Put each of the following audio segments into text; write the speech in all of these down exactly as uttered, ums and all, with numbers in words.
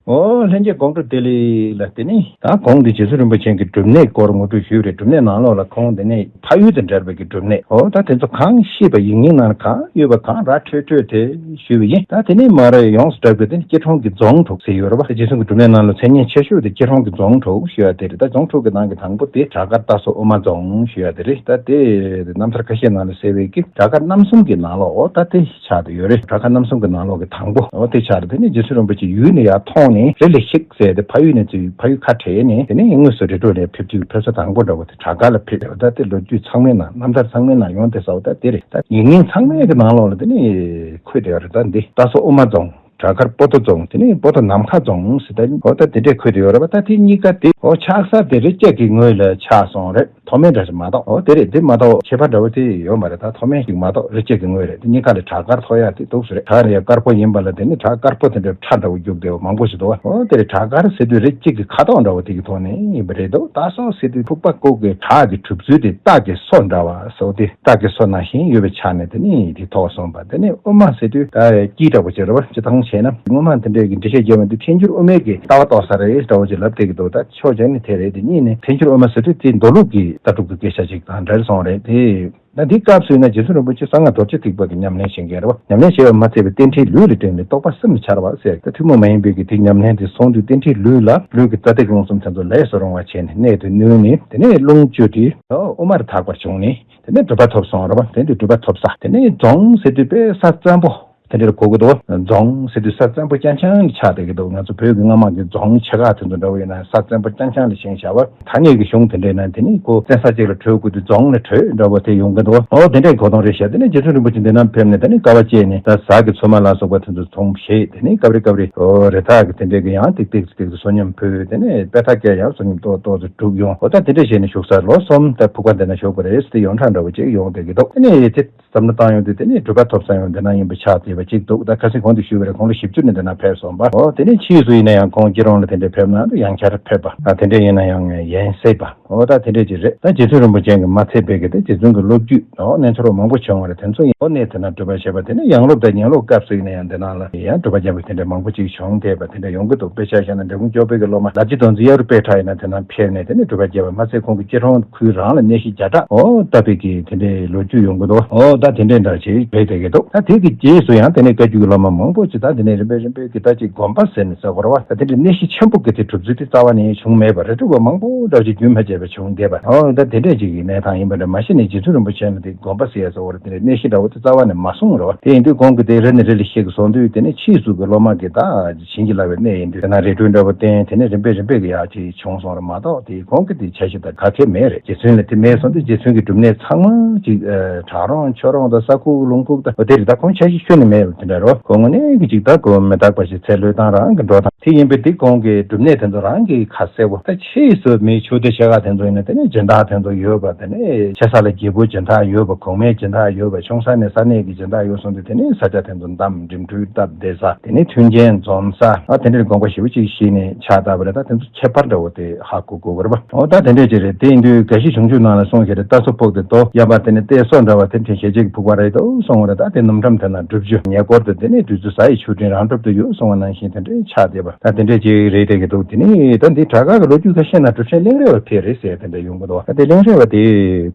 ཨོ་ལྷན་རྒྱས་དགོང་དྲོ་བདེ་ལེགས་ལ། དེ་ནས་ད་གོང་དེ་རྗེ་བཙུན་རིན་པོ་ཆེ་གི་སྒྲུབ་གནས་སྐོར་ངོ་སྤྲོད་ཞུས་རེད། སྒྲུབ་གནས་ནང་ལོགས་ལ་ཁོང་དེ་ནས་ཕ་ཡུལ་དང་འབྲེལ་བའི་གི་སྒྲུབ་གནས། ཨོ་ད་དེ་ཚོ་གང་ཤེས་པ་ཡིག་རྙིང་ནང་ལ་གང་ཡོད་པ་གང་ར་འཕྲོད་འཕྲོད་དེ་ཞུས་པ་ཡིན། ད་དེ་ནས་མར་ཡོངས་སུ་གྲགས་པའི་དེ་ནས་སྐྱིད་གྲོང་གི་རྫོང་དྲུག་ཟེར་ཡོད་རེད་པ། རྗེ་བཙུན་གྱི་སྒྲུབ་གནས་ནང་ལ་མཚན་སྙན་ཆེ་ཤོས་དེ་སྐྱིད་གྲོང་གི་རྫོང་དྲུག་ཞུ་ཡ་དེ་རེད། ད་རྫོང་དྲུག་གི་ནང་གི་དང་པོ་དེ་བྲག་དཀར་རྟ་སོགས་དབུ་མ་རྫོང་ཞུ་ཡ་དེ་རེད། ད་དེ་རྣམ་ཐར་ཁ་ཤས་ནང་ལ་གསལ་བའི་གི་བྲག་དཀར་རྣམ་གསུམ་གྱི་ནང་ལོགས། ཨོ་ད་དེ་ཆགས་བསྡད་ཡོད་རེད། བྲག་དཀར་རྣམ་གསུམ་གྱི་ནང་ལོགས་ཀྱི་དང་པོ་ཨོ་དེ་ཆགས་རེད། དེ་ནས་རྗེ་བཙུན་རིན་པོ་ཆེ་ཡུལ་ནས་ཡར་ཐོན་ནས་རི་ལ་གཤེགས་ཟེར་ཏེ་ཕ་ཡུལ་ནས་ཚུར་ཕ་ཡུལ་ཁ་བྲལ་ནས་དེ་ནས་དངོས་སུ་རི་ཁྲོད་ནས་ཕེབས་དུས་ཕེབས་ས་དང་པོ་འདྲ་བོ་དེ་བྲག་དཀར་ལ་ཕེབས། ད་དེ་ལོ་རྒྱུས་ཚང་མའི་ནང་རྣམ་ཐར་ཚང་མའི་ནང་ཡོང་བསྡད་ས་འོ་ད་དེ་རེད། ད་ཡིག་རྙིང་ཚང་མའི་གི་ནང་ལོགས་ལ་དེ་ནས་འཁོད་བསྡད་ཡོད་རེད། ད་འདི་རྟ་སོགས་དབུ་མ་རྫོང་། བྲག་དཀར་པོ་ཏོ་རྫོང་། དེ་ནས་པོ་ཏོ་ནམ་མཁའ་རྫོང་ཟེར་ད་འོ་ད་དེ་འདྲས་འཁོད་བསྡད་ཡོད་རེད་པ། ད་དེ་གཉིས་ཀ་དེ་འོ་ཆགས་ས་དེ་རི་སྐྱེས་ཀྱི་ངོས་ལ་ཆགས་སོང་རེད། མཐོ་དམན་འདྲ་ཞིག་མ་གཏོགས། འོ་དེ་རེད། དེ་མ་གཏོགས་ཁྱད་པར་འདྲ་བོ་དེ་ཡོད་མ་རེད། ད་མཐོ་དམན་ཞིག་མ་གཏོགས་རི་སྐྱེས་ཀྱི་ངོས་རེད། དེ་གཉིས་ཀ་ལ་བྲག་དཀར་ཐོགས་ཡ་དེ་འདུག་ཟེར་རེད། བྲག་ཡ་དཀར་པོ་ཡིན་པ་ལ་དེ་ནི་བྲག་དཀར་པོ་དེ་འདྲའི་ཁྲ་འདྲ་བོ་རྒྱུག་བསྡད་པ་མང་པོ་ཞིག་འདུག་བ། འོ་དེ་རེད། བྲག་དཀར་ཟེར་དུས་རི་སྐྱེས་ཀྱི་ཁ་དོག་འདྲ་བོ་དེ་གི་ཐོག་ནས་ཡིན་པ་རེད་འདུག་རྟ་སོགས་ཟེར་དུས་ཕུག་པ་ཀོ་གི་བྲག་གི་གྲུབ་ཚུལ་དེ་སྟག་གི་སོ་འདྲ་བ་སོགས་དེ་སྟག་གི་སོ་ནང་བཞིན་ཡོད་པའི་ཆ་ནས་དེ་ནི་དེ་ཐོགས་སོང་བ། དེ་ནས་དབུ་མ་ཟེར་དུས་ད་དཀྱིལ་འདྲ་བོ་ཅིག་རེད་བ། སྤྱིར་བཏང་བྱས་ན་སྔོན་མ་དེ་འདྲའི་གི་འགྲེལ་བཤད་རྒྱབ་པ་འདི་ཐལ་འགྱུར་དབུ་མའི་གི་ལྟ་བ་རྟོགས་ས་རེད་འདྲ་བོ་ཅིག་ལབ་བསྡད་ཀྱི་འདུག་ད་ཕྱོགས་གཅིག་ནས་དེ་རེད། དེ་གཉིས་ནས་ཐལ་འགྱུར་དབུ་མ་ཟེར་དུས་དེ་མདོ་ལུགས་ཀྱི་ལྟ་གྲུབ་ཀྱི་སྐད་ཆ་ཅིག་དང་འབྲེལ་སོང་རེད་དེ། ད་འདི་སྐབས་སུ་ཡིན་ན་རྗེ་བཙུན་རིན་པོ་ཆེ་གསང་སྔགས་རྡོ་རྗེ་ཐེག་པ་གི་ཉམས་ལེན་བྱེད་མཁན་རེད་བ། ཉམས་ལེན་བྱས་པ་མ་ཚད་པའི་རྟེན་འབྲེལ་ལུས་ལ་དྲངས་ནས་རྟོགས་པ་སེམས་ལ་འཆར་བ་ཟེར། ད་ཐུན་མོང་མ་ཡིན་པའི་གི་དེ་ཉམས་ལེན་དེ་སོང་དུས་རྟེན་འབྲེལ་ལུས་ལ་ལུས་ཀྱི་རྩ་ཐིག་རླུང་གསུམ་དེ་ཚོ་ལས་སུ་རུང་བ་བྱས་ནས་གནད་དུ་བསྣུན་ནས་དེ་ནས་རླུང་བཅུ་དེ་དབུ་མར་དག་པར་བྱུང་ནས། དེ་ནས་གྲུབ་པ་ཐོབ་སོང་རེད་བ། དེ་ནས་གྲུབ་པ་ཐོབ་ས་དེ་ནས་རྫོང་ཟེར་དུས་དཔེ་ས་བཙན་པོ་དེ་འདྲར་གོ་གི་འདུག་རྫོང་ཟེར་དུས་ས་བཙན་པོ་རྐྱང་རྐྱང་ལ་ཆགས་བསྡད་ཀྱི་འདུག་ང་ཚོ་བོད་ཀྱི་སྔ་མ་གི་རྫོང་ཆེ་ཁག་དེ་ཚོ་འདྲ་བོ་ཡིན་ན་ས་བཙན་པོ་རྐྱང་རྐྱང་ལ་བཞེངས་བཞག་པ། ཐ་སྙད་ཀྱི་གཞུང་དེ་འདྲ་ཡིན་ན་དེ་ནི་ཁོ་བཙན་ས་གཅིག་ལ་བྲོས་དགོས་དུས་རྫོང་ལ་བྲོས་འདྲ་བོ་དེ་ཡོང་གི་འདུག་འོ་དེ་འདྲའི་གོ་དོན་རེད་ཤག་དེ་ནས་རྗེ་བཙུན་རིན་པོ་ཆེ་འདི་ན་ཕེབས་ནས་དེ་ནས་དཀའ་བ་སྤྱད་ནས་ད་ཟ་གི་ཚོད་མ་ལ་སོགས་པ་དེ་ཚོ་ཚོང་བྱས། དེ་ནས་སྐབས་རེ་སྐབས་རེ་འོ་རི་དྭགས་ཀྱི་དེ་འདྲའི་གི་ཡང་ཏིག་ཏིག་ཏིག་ཏིག་བསོད་སྙོམས་ཕུལ། དེ་ནས་དཔེ་ཐག་སྐད་ཡང་བསོད་སྙོམས་ཏོག་ཏོག་ཏུ་སྒྲུག་ཡོང་། འོ་ད་དེ་འདྲ་བྱས་ནས་བཞུགས་ས་ལོ་གསུམ་ད་ཕུག་པ་འདི་ན་བཞུགས་པ་རེད་ཟེར་ཡོངས་གྲགས་འདྲ་བོ་ཅིག་ཡོང་བསྡད་ཀྱི་འདུག་དེ་ནས་ཡིད་ཆེས་བསམ་བློ་བཏང་ཡོང་དུས་དེ་ནས་གྲུབ་པ་ཐོབ་ས་ཡང་འདི་ན་ཡིན་པ་ཆགས་བསྡད་པ་ཅིག་འདུག་ད་ཁ་སང་གོང་དུ་ཞུས་པ་རེད། ཁོང་ལོ་བཞི་བཅུ་ནས་འདི་ན་ཕེབས་སོང་བ། འོ་དེ་ནས་ཕྱིས་སུ་ཡིན་ན་ཡང་ཁོང་སྐྱིད་རོང་ལ་དེ་འདྲ་ཕེབས་ན་ཡང་བསྐྱར་ཕེབས་པ། ཨ་དེ་འདྲ་ཡིན་ན་ཡང་ཡན་སྲིད་པ། འོ་ད་དེ་འདྲ་ཅིག་རེད། ད་རྗེ་བཙུན་རིན་པོ་ཆེ་གི་མ་ཚད་པའི་གི་དེ་རྗེ་བཙུན་གི་སློབ་བརྒྱུད་འོ་རྣལ་འབྱོར་བ་མང་པོ་བྱུང་བ་རེད། དེ་ཚོ་ཡང་འོ་གནས་དེ་ན་སྒྲུབ་པ་བྱས་པ་དེ་ནས་ཡང་སློབ་དང་ཡང་སློབ་སྐབས་སུ་ཡིན་ན་ཡང་འདི་ན་ལ་ཡང་སྒྲུབ་པ་བརྒྱབ་པ་དེ་འདྲ་མང་པོ་ཅིག་བྱུང་བསྡད་པ་དེ་འདྲ་ཡོང་གི་འདུག་དཔེ་ཆ་བཞག་ན་འབྲས་སྤུངས་སྐྱོབ་པའི་གི་སློབ་མ་ལ་རྗེ་དོན་འཛིན་གཡའ་རུ་དཔལ་གྲགས་ཡིན་ན་དེ་ན་ཕེབས་ནས་དེ་ནས་སྒྲུབ་པ་བརྒྱབ་པ་མ་ཚད་ཁོང་གི་སྐྱིད་གྲོང་ཁུལ་རང་ལ་གནས་གཞི་བརྒྱ་ཕྲག་འོ་བཏབ་པའི་གི་དེ་འདྲའི་ལོ་རྒྱུས་ཡོང་གི་འདུག་འོ་ད་དེ་འདྲའི་འདྲ་ཅིག་རེད་བསྡད་ཀྱི་འདུག་ད་དེ་གི་རྗེས་སུ་ཡང་དེ་ནས་བཀའ་བརྒྱུད་ཀྱི་སློབ་མ་མང་པོ་ཅིག་ད་དེ་ནས་རིམ་པས་རིམ་པས་ཀྱི་ད་ཅིག་དགོན་པ་ཟེར་ནས་ཟེར་དགོས་རེད་བ། ད་དེ་འདྲའི་གནས་གཞི་ཆེན་པོ་གི་དེ་གྲུབ་ཚུལ་དེ་རྩ་བ་ནས་བྱུང་མེད་པ་རེད། སྒྲུབ་པ་མང་པོ་འདྲ་ཅིག་རྒྱུན་མ་ཆད་པ་བྱུང་བསྡད་པ། འོ་ད་དེ་འདྲས་ཅིག་གི་གནས་སྟངས་ཡིན་པ་འདྲ། མ་གཞི་ནས་རྗེ་བཙུན་རིན་པོ་ཆེ་ལ་དེ་དགོན་པ་ཟེར་ཡ་ཟེར་བ་རེད། དེ་འདྲའི་གནས་གཞི་འདྲ་བོ་དེ་རྩ་བ་ནས་མ་གསུངས་རེད་བ། དེ་ཡིན་དུས་གོང་གི་དེ་རི་ནས་རི་ལ་གཤེགས་སོང་དུས་དེ་ནས་ཕྱིས་སུ་གི་སློབ་མ་གི་ད་བྱིན་གྱིས་བརླབས་པའི་གནས་ཡིན་དུས་དེ་ན་རི་ཁྲོད་འདྲ་བོ་བསྟན། དེ་ནས་རིམ་པས་རིམ་པས་ཀྱི་ཡག་ཅིག་བྱུང་སོང་རེད་མ་གཏོགས་དེ་གོང་གི་དེ་ཆ་ཤས་དང་ག་གེ་མེད་རེད། རྗེ་བཙུན་ལ་དེ་མེད་སོང་དུས་རྗེ་བཙུན་གྱི་སྒྲུབ་གནས་ཚང་མ་ཅིག་བྲག་རོང་ཆོས་རོང་དང་ས་ཁུག་ལུང་ཁུག་དང་འོ་དེ་རེད། ད་གོང་ཆ་ཤས་ཁྱོན་ནས་མེད་རེད། དེ་འདྲ་རོ་གོང་ངོ་ནས་གི་ཅིག་ད་གོ་མི་རྟག་པ་ཞིག་ཚེ་བློས་བཏང་རང་གི་འགྲོ་སྟངས་དེ་ཡིན་པས་དེ་གོང་གི་སྒྲུབ་གནས་དེ་ཚོ་རང་གི་ཁ་གསལ་བོ། ད་ཕྱིས་སུ་མི་ཆོས་སྡེ་ཆེ་ཁག་དེ་ཚོ་ཡིན་ན་དེ་ནས་སྦྱིན་བདག་དེ་ཚོ་ཡོད་པ། དེ་ནས་ཆེ་ས་ལ་རྒྱལ་པོ་སྦྱིན་བདག་ཡོད་པ། གོང་མའི་སྦྱིན་བདག་ཡོད་པ། ཆུང་ས་ནས་ས་གནས་ཀྱི་སྦྱིན་བདག་ཡོད་སོང་དུས་དེ་ནས་ས་ཆ་དེ་ཚོ་འདམ་འགྲིམ་འགྲུལ་སྟབས་བདེ་ས། དེ་ནས་མཐུན་རྐྱེན་འཛོམས་ས། ཨ་དེ་འདྲའི་དགོངས་པ་ཞེ་པོ་ཅིག་བཞེས་ནས་ཕྱག་བཏབ་པ་རེད། ད་དེ་ཚོ་ཁྱད་པར་འདྲ་བོ་དེ་ཧ་གོ་དགོས་པ་རེད་པ། འོ་ད་དེ་འདྲས་ཅིག་རེད། དེ་ཡིན་དུས་དགའ་བཞི་བྱང་ཆུབ་ནང་ལ་གསུངས་བཞག་རེད། རྟ་སོ་ཕོག་སྟེ་རྡོ་གཡས་པ་དེ་ནས་རྟའི་སོ་འདྲ་བ་དེ་འདྲས་ཞལ་གཅིག་ཕུག་པ་རེད་དོ་གསུངས་པ་རེད། ད་དེ་ནུབ་འགྲམ་དེ་ན་སྒྲུབ་ཆུ་ཉེ་འཁོར་དུ་དེ་ནས་བདུད་རྩི་ཟ་ཡི་ཆུ་སྤྲིན་རང་གྲུབ་ཏུ་ཡོད་གསུངས་པ་ནང་བཞིན་དེ་འདྲས་ཆགས་བསྡད་པ། ད་དེ་འདྲས་ཅིག་རེད་བསྡད་ཀྱི་འདུག་དེ་ནས་ད་འདི་བྲག་དཀར་གྱི་ལོ་རྒྱུས་ཁ་ཤས་ན་གྲུབ་ཆེན་གླིང་རས་པ་ཕེབས་རེད་ཟེར་དེ་འདྲས་ཡོང་གི་འདུག་ད་དེ་གླིང་རས་པ་དེ་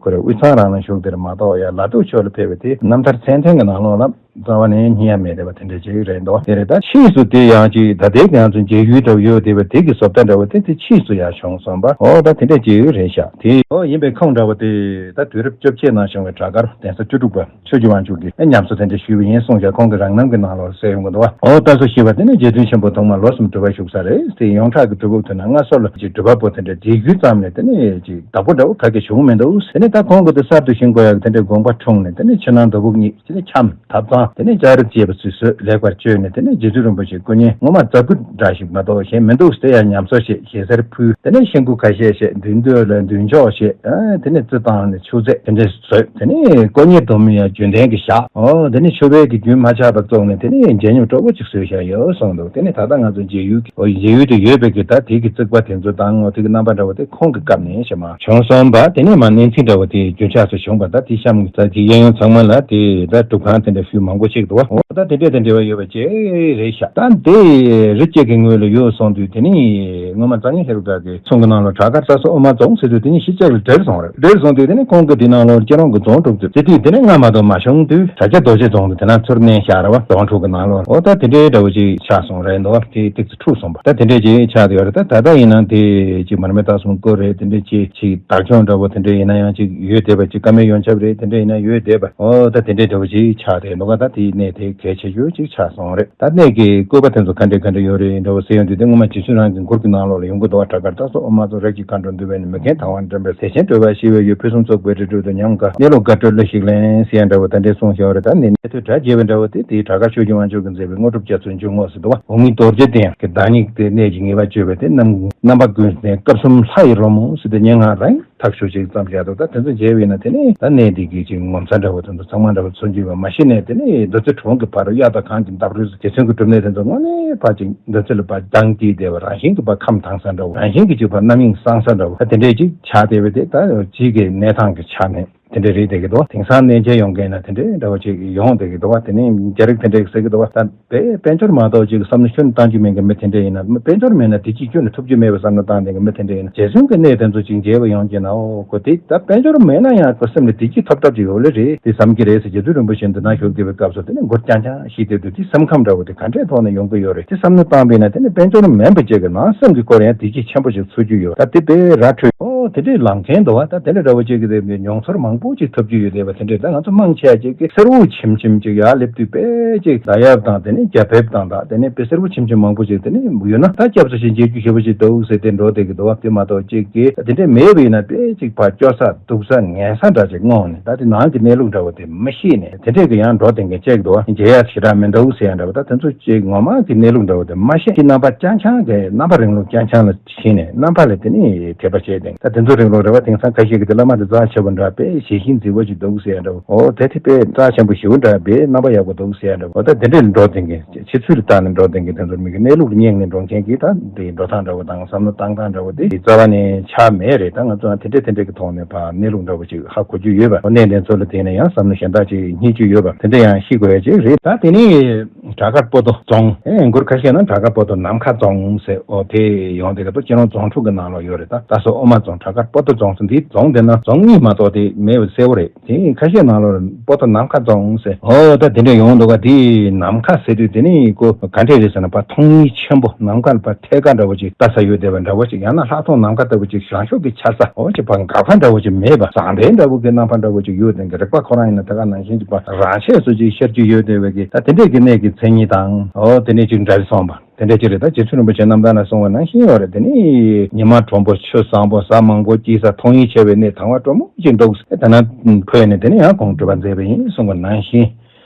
ཁོ་ར་དབུས་གཙང་རང་ལ་བཞུགས་དེར་མ་གཏོགས་ཡ་ལ་དྭགས་ཕྱོགས་ལ་ཕེབས་པ་དེ་རྣམ་ཐར་མཚན་ལྡན་གྱི་ནང་ལོགས་ལ། རྩ་བ་ནས་རྙེད་ཡ་མེད་བསྡད་པ་དེ་འདྲ་ཅིག་རེད་འདུག་དེ་རེད། ད་ཕྱིས་སུ་དེ་ཡང་ཅིག་ད་ལྟའི་ང་ཚོ་མཇལ་ཡུལ་འདྲ་བོ་ཡོད་བསྡད་པ་དེ་གི་བཟོ་ལྟ་འདྲ་བོ་དེ་དེ་ཕྱིས་སུ་ཡང་བྱུང་སོང་བ། འོ་ད་དེ་འདྲ་ཅིག་རེད་ཤག་དེ་འོ་ཡིན་པའི་ཁུངས་འདྲ་བོ་དེ་ད་དུས་རབས་བཅོ་བརྒྱད་ནང་བྱུང་བའི་བྲག་དཀར་གདན་ས་བཅུ་དྲུག་པ་ཆོས་རྗེ་དབང་ཕྱུག་གིས་ཉམས་གསོ་དེ་འདྲ་ཞུས་པ་ཡིན་གསུངས་ཤག་ཁོང་གི་རང་རྣམ་གྱི་ནང་ལོགས་གསལ་ཡོང་གི་འདུག་བ། འོ་ད་སོ་ཞེས་པ་དེ་ནི་རྗེ་བཙུན་ཆེན་པོ་ཐོག་མ་ལོ་གསུམ་སྒྲུབ་པ་བཞུགས་ས་རེད། དེ་ཡོངས་གྲགས་ཀྱི་སྒྲུབ་ཕུག་དེ་ན་སྔ་སོ་ལ་ཅིག་སྒྲུབ་པ་པོ་དེ་འདྲ་མཇལ་ཡུལ་ཙམ་ལས་དེ་ནི་ཅིག་བདག་པོ་འདྲ་བོ་ག་གེ་བྱུང་མི་འདུག་དེ་ནི་ད་ཁོང་གིས་དེ་གསར་དུ་ཞིང་བརྐོ་ཡག་དེ་འདྲའི་དགོངས་པ་འཁྲུངས་ནས་དེ་ནི་ཕྱི་ནང་མདོ་ཕུག་གཉིས། དེ་ནས་འཆམ་ཐབ་ཚང་། དེ་ནས་ལྕགས་རི་ཅེས་པ་ཚུལ་བཟོས་ལེགས་པར་བཅོས་ནས་དེ་ནས་རྗེ་བཙུན་རིན་པོ་ཆེའི་སྐུ་བརྙན་ངོ་མ་རྫ་སྐུ་འདྲ་ཞིག་མ་གཏོགས་གཞན་མི་འདུག་དེ་ཡང་ཉམས་གསོ་བྱས་ཞེ་སར་ཕུལ། དེ་ནས་ཤིང་ཁུ་ཁ་ཤས་བྱས་མདུན་སྟོད་ལ་མདུན་ཅོག་བྱས། ཨ་དེ་ནས་རྩི་བཏང་ནས་ཆུ་རྫས་དེ་འདྲས་བཟོས། དེ་ནས་དཀོན་གཉེར་སྡོམ་ཡང་རྒྱུན་ལྡན་གྱི་བཞག་འོ་དེ་ནས་ཆུ་བེད་ཀྱི་རྒྱུན་མ་ཆད་པ་བཙུགས་ནས་དེ་ནས་མཇལ་མྱོང་སྤྲོ་པོ་ཅིག་བཟོས་བཞག་ཡོད་གསུངས་འདུག་དེ་ནས་ད་ལྟ་ང་ཚོ་མཇལ་ཡུལ་གྱི་འོ་མཇལ་ཡུལ་དུ་ཡོད་པའི་གི་ད་དེ་གི་རྩིག་པ་དེ་ཚོ་དང་འོ་དེ་གི་རྣམ་པ་འདྲ་བོ་དེ་ཁོང་གི་སྐབས་ནས་བྱས་མ་བྱུང་སོང་བ། དེ་ནས་མ་གནས་ཚིག་འདྲ་བོ་དེ་རྒྱུན་ཆགས་སུ་བྱུང་བ། ད་དེ་གཤམ་གྱི་གཡས་གཡོན་ཚང་མ་ལ་དེ་ད་སྒྲུབ་ཁང་དེ་འདྲ་ཤུལ་མང་ མགོ་ཆེ་གི་འདུག་བ། འོ་ད་དེ་འདྲས་དང་འབྲེལ་བ་ཡོད་པ་ཅིག་རེད་ཤག་ད་འདི་རི་སྐྱེས་ཀྱི་ངོས་ལ་ཡོད་སོང་དུས་དེ་ནི་སྔོན་མ་གཙང་ཡང་ཧེ་རུ་ཀ་གི་ཚོང་གི་ནང་ལ་བྲག་དཀར་རྩ་སོགས་ཨོ་མ་རྫོང་ཟེར་དུས་དེ་ནི་གཞིས་ཆགས་ལ་འབྲེལ་སོང་རེད། འབྲེལ་སོང་དུས་དེ་ནི་ཁོང་གི་དེ་ནང་ལོར་སྐྱེ་རོང་གི་རྫོང་དྲུག་ཅུ་ཟེར་དུས་དེ་ནི་སྔ་མ་དང་མ་བྱུང་དུས་དྲ་རྒྱ་རྡོ་རྗེ་རྫོང་དུ་དེ་ན་ཚུར་གནས་བཞག་རེད་བ། རྫོང་དྲུག་གི་ནང་ལོར་འོ་ད་དེ་འདྲའི་འདྲ་བོ་ཅིག་ཆགས་སོང་རེད་འདུག་བ། དེ་ཏིག་ཙི་འཁྲུགས་སོང་བ། ད་དེ་འདྲས་ཅིག་ཆགས་བསྡད་ཡོད་རེད། ད་ད་ལྟ་ཡིན་ན་དེ་ཅིག་མར་མེ་སྟག་གསུམ་སྐོར་རེད། དེ་འདྲས་ཅིག་ཅིག་བདག་སྐྱོང་འདྲ་བོ་དེ་འདྲས་ཡིན་ན་ཡང་ཅིག་ཡོད་བསྡད་པ། ཅིག་བཀའ་མའི་ཡོན་ཆབ་རེད། དེ་འདྲས་ཡིན་ན་ཡོད་བསྡད་པ། འོ་ད་དེ་འདྲས་འདྲ་བོ་ཅིག་ཆགས་བསྡད་འདུག་ག་ད་དེའི་གནས་དེ་གལ་ཆེ་ཤོས་ཅིག་ཆགས་སོང་རེད། ད་གནས་ཀྱི་བཀོད་པ་དེ་ཚོ་ག་འདྲས་ག་འདྲས་ཡོད་རེད་འདྲ་བོ་ཟེར་ཡོང་དུས་དེ་སྔོན་མ་རྗེ་བཙུན་རང་གི་མགུར་གྱི་ནང་ལོགས་ལ་ཡོང་གི་འདུག་བ། བྲག་དཀར་རྩ་སོགས་ཨོ་མ་རྫོང་རིགས་ཀྱི་མཁའ་འགྲོ་འདུ་བའི་ནི། མི་མཁྱེན་དང་བ་འདྲེན་པའི་བདེ་ཆེན་སྤྲོས་པ་ཞི་བའི་ཡུལ། ཕུན་སུམ་ཚོགས་པའི་རི་ཁྲོད་དུ། ཉམས་དགའ་གནས་ལུགས་དགའ་སྤྲོའི་གླུ་ཞིག་ལེན་ཟེར་ཡ་འདྲ་བོ་ད་འདྲས་གསུངས་བཞག་རེད། ད་ནི་གནས་ཐོས་སྒྲ་རྒྱས་པའི་འདྲ་བོ་དེ་དེའི་བྲག་དཀར་ཆོས་ཀྱི་དབང་ཕྱུག་གིས་མཛད་པའི་དངོས་གྲུབ་རྒྱ་མཚོའི་འཇུག་ངོགས་ཟེར་འདུག་བ། འོག་མིན་རྡོ་རྗེ་གདན་གྱི་བདག་ཉིད་དེ་གནས་ཀྱི་ངེས་པ་བརྗོད་པའི་དེ་རྣམ་རྣམ་པ་ཀུན་ནས་སྐབས་གསུམ་ལྷ་ཡི་རོལ་མོ་ཟེར་ཏེ་སྙན་ངག་རང་ཐག་ཆོད་ཅིག་བརྩམས་བཞག་འདུག་ད་དེ་ཚོ་མཇལ་བས་ན་དེ་ནི་ད་གནས་འདི་གི་ཅིག་ངོ་མཚར་འདྲ་བོ་དེ་ཚོ་ཚང་མ་འདྲ་བོ་མཚོན་གྱི་ཡོད་པ་མ་གཞི་ནས། དེ་ནི་མདོ་རྩེ་གྲོང་གི་ཕ་རོལ་གཡའ་དང་གངས་ཀྱི་འདབས་རོལ་རྗེ་བཙུན་གྱི་སྒྲུབ་གནས་དེ་ཚོ་དངོས་གནས་ཕར་ཅིག་མདོ་རྩེ་ལ་ཕར་གདངས་སྐྱེས་བསྡད་པ། རང་བཞིན་གྱིས་ཕར་ཁམས་དྭངས་ས་འདྲ་བོ། རང་བཞིན་གྱིས་ཅིག་ཕར་རྣམ་གཡེང་སངས་ས་འདྲ་བོ། ད་དེ་འདྲས་ཅིག་ཆགས་བསྡད་པ་དེ་ད་ཕྱིའི་གི་གནས་སྟངས་ཀྱི་ཆ་ནས་དེ་འདྲས་རེད་བསྡད་ཀྱི་འདུག་དེང་སང་གནས་མཇལ་ཡོང་མཁན་ན་དེ་འདྲས་འདྲ་བོ་ཅིག་ཡོང་བསྡད་ཀྱི་འདུག་བ། དེ་ནི་རྒྱ་རིགས་དེ་འདྲས་ཟེར་གྱི་འདུག་བ། ད་དཔེ་དཔལ་འབྱོར་མ་གཏོགས་ཅིག་བསམ་བློ་ཁྱོན་གཏོང་རྒྱུ་མེད་མཁན་མི་དེ་འདྲས་ཡིན་ན། དཔལ་འབྱོར་མེད་ན་བདེ་སྐྱིད་ཁྱོན་ནས་ཐོབ་རྒྱུ་མེད་པའི་བསམ་བློ་བཏང་བསྡད་མཁན་མི་དེ་འདྲས་ཡིན་ན། རྗེ་བཙུན་གྱི་གནས་དེ་ཚོ་ཅིག་མཇལ་བ་ཡོང་རྒྱུ་ན། ཨོ་ཁོ་དེ་ད་དཔལ་འབྱོར་མེད་ན་ཡང་ཁོ་སེམས་ལ་བདེ་སྐྱིད་ཐོབ་ཐབས་ཅིག་ཡོད་ལེ་རེད་དེ་བསམ་གྱི་རེད་ཟེར། རྗེ་བཙུན་རིན་པོ་ཆེ་འདི་ན་བཞུགས་བསྡད་པའི་སྐབས་སུ་དེ་ནི་མགུར་རྐྱང་རྐྱང་ཞིག་བསྡད་དུས་དེ་སེམས་ཁམས་འདྲ་བོ་དེ་ག་འདྲའི་ཐོག་ནས་ཡོང་གི་ཡོད་རེད། དེ་བསམ་བློ་བཏང་བས་ན་དེ་ནི་དཔལ་འབྱོར་མེད་པ་ཅིག་གི་ནང་སེམས་ཀྱི་སྐོར་ཡང་བདེ་སྐྱིད་ཆེན་པོ་ཞིག་འཚོལ་རྒྱུ་ཡོད། ད་དེ་དཔེ་ར་འཕྲོད། ཨོ་དེ་འདྲའི་ལངས་མཁན་འདུག་བ། ད་དེ་འདྲ་འདྲ་བོ་ཅིག་གི་དེ་མྱོང་ཚོར་མང་པོ་ཅིག་ཐོབ་རྒྱུ་ཡོད་བསྡད་པ། དེ་འདྲའི་ད་ང་ཚོ་མང་ཆེ་བ་ཅིག་གི་གསེར་འོད་ཆེམ་ཆེམ་ཅིག་ཡར་སླེབས་དུས་དཔེ་ཅིག་ད་ཡབ་དང་དེ་ནས་རྒྱ་ཕེབས་དང་། ད་དེ་ནས་དཔེ་གསེར་འོད་ཆེམ་ཆེམ་མང་པོ་ཅིག་དེ་ནས་ཡོད་ན་ད་སྐྱབས་སུ་ཞིག་མཇལ་རྒྱུ་ཞེ་པོ་ཅིག་འདུག་ཟེར་ཏེ་འགྲོ་བསྡད་ཀྱི་འདུག་བ། དེ་མ་གཏོགས་ཅིག་གི་དེ་འདྲའི་མེད་པ་ཡིན་ན་དཔེ་ཅིག་ཕར་སྐྱོ་ས་སྡུག་ས་ངན་ས་འདྲ་ཅིག་མངོན་ནས། ད་དེ་ནང་གི་གནས་ལུགས་འདྲ་བོ་དེ་མི་ཤེས་ནས་དེ་འདྲས་ཀྱི་ཡང་འགྲོ་བསྡད་མཁན་ཅིག་འདུག་བ། མཇལ་ཡ་ཞེ་དྲག་མི་འདུག་ཟེར་ཡ་འདྲ་བོ། ད་དེ་ཚོ་ཅིག་ངོ་མ་གི་གནས་ལུགས་འདྲ་བོ་དེ་མ་ཤེས་ཀྱི་རྣམ་པ་རྐྱང་རྐྱང་གི་རྣམ་པ་རིང་ལུགས་རྐྱང་རྐྱང་ལ་ཕྱིན་ནས་རྣམ་པ་ལ་དེ་ནས་དད་པ་བྱས་ཏེ། ད་དེ་ཚོ་རིང་ལུགས་རེད་བ། དེང་སང་ཁ་ཤས་ཀྱི་དེ་བླ་མ་དེ་རྩ་ཆེ་བོ་འདྲ། དཔེ་ཞི་ཞིང་མཛེས་པོ་ཅིག་འདུག་ཟེར་ཡ་འདྲ་བོ། འོ་དེ་དེ་དཔེ་རྩ་ཆེན་པོ་ཞེ་པོ་འདྲ། དཔེ་རྣམ་པ་ཡག་པོ་འདུག་ཟེར་ཡ་འདྲ་བོ། འོ་ད་དེ་འདྲས་འགྲོ་བསྡད་མཁན། ཕྱི་ཚུལ་ལ་བལྟས་ནས་འགྲོ་བསྡད་མཁན་དེ་ཚོར་མི་གི་གནས་ལུགས་ལ་སྙེག་ནས་འགྲོ་མཁན་གྱི་ད་དེ་འགྲོ་སྟངས་འདྲ་བོ་དང་བསམ་བློ་བཏང་སྟངས་འདྲ་བོ་དེ་རྩ་བ་ནས་ཆགས་མེད་རེད། ད་ང་ཚོ་ཡང་དེ་འདྲས་དེ་འདྲས་ཀྱི་ཐོག་ནས་ཕར་གནས་ལུགས་འདྲ་བོ་ཅིག་ཧ་གོ་རྒྱུ་ཡོད་པ། གནས་དེ་ཚོ་ལ་བལྟས་ནས་ཡང་བསམ་བློ་གཞན་དག་ཅིག་རྙེད་རྒྱུ་ཡོད་པ། དེ་འདྲ་ཡང་ཤེས་དགོས་ཡ་ཅིག་རེད། ད་དེ་ནས་བྲག་དཀར་སྤོ་ཏོ་རྫོང་། ཨེ་མགུར་ཁ་ཤས་ན་བྲག་དཀར་སྤོ་ཏོ་ནམ་མཁའ་རྫོང་ཟེར། ཨོ་དེ་ཡོང་དེ་ག་ཏོ་སྤྱི་ནོར་རྫོང་དྲུག་གི་ནང་ལོགས་ཡོད་རེད། ད་ད་སོ་ཨོ་མ་རྫོང་བྲག་དཀར་སྤོ་ཏོ་རྫོང་ཟེར། འདིའི་རྫོང་དེ་ན་རྫོང་གཉིས་མ་གཏོགས་དེ་མེད་པ་གསལ་བོ་རེད། དེ་ཁ་ཤས་ནང་ལོགས་སྤོ་ཏོ་ནམ་མཁའ་རྫོང་ཟེར། ཨོ་ད་དེ་འདྲ་ཡོང་འདུག་ག་དེ་ནམ་མཁའ་ཟེར་དུས་དེ་ནི་ཁོ་ག་འདྲས་རེད་ཟེར་ན། ཕར་མཐོང་ཡུལ་ཆེན་པོ་ནམ་མཁའ་ལ་ཕར་ཐད་ཀ་འདྲ་བོ་ཅིག་ལྟ་ས་ཡོད་བསྡད་པ་འདྲ་བོ་ཅིག་ཡང་ན་ལྷག་མཐོང་ནམ་མཁའ་ལྟ་བུ་ཅིག་བྱང་ཕྱོགས་ཀྱི་ཆ་ས་འོ་ཅིག་ཕར་འགག་པ་འདྲ་བོ་ཅིག་མེད་པ། ཟང་ཐལ་འདྲ་བོ་གི་རྣམ་པ་འདྲ་བོ་ཅིག་ཡོད་བསྡད་མཁན། རིག་པ་ཁོ་རང་ཡིན་ན་ད་ག་ནང་བཞིན་ཅིག་ཕར་རང་ཆས་སུ་ཅིག་ཤར་རྒྱུ་ཡོད་བསྡད་པའི་གི་ད་དེ་འདྲས་ཀྱི་གནས་ཀྱི་མཚན་ཉིད་དང་། འོ་དེ་ནས་ཅིག་འདྲ་སོང་བ། དེ་འདྲ་ཅིག་རེད། ད་རྗེ་བཙུན་རིན་པོ་ཆེ་རྣམ་ཐར་ན་གསུངས་པ་ནང་བཞིན་ཡོད་རེད། དེ་ནི་ཉི་མ་དྲོན་པོ་ཆུ་བཟང་པོ་ཟ་མང་པོ་སྐྱེས་ས། མཐོང་ཡུལ་ཆེ་བའི་གནས་དང་བ་སྤྲོ་མོ་ཅིག་འདུག་ཟེར། ད་ན་ཁོས་ནི་དེ་ནི་ཡང་ཁོང་སྒྲུབ་པ་མཛད་པ་ཡིན་གསུངས་པ་ནང་བཞིན།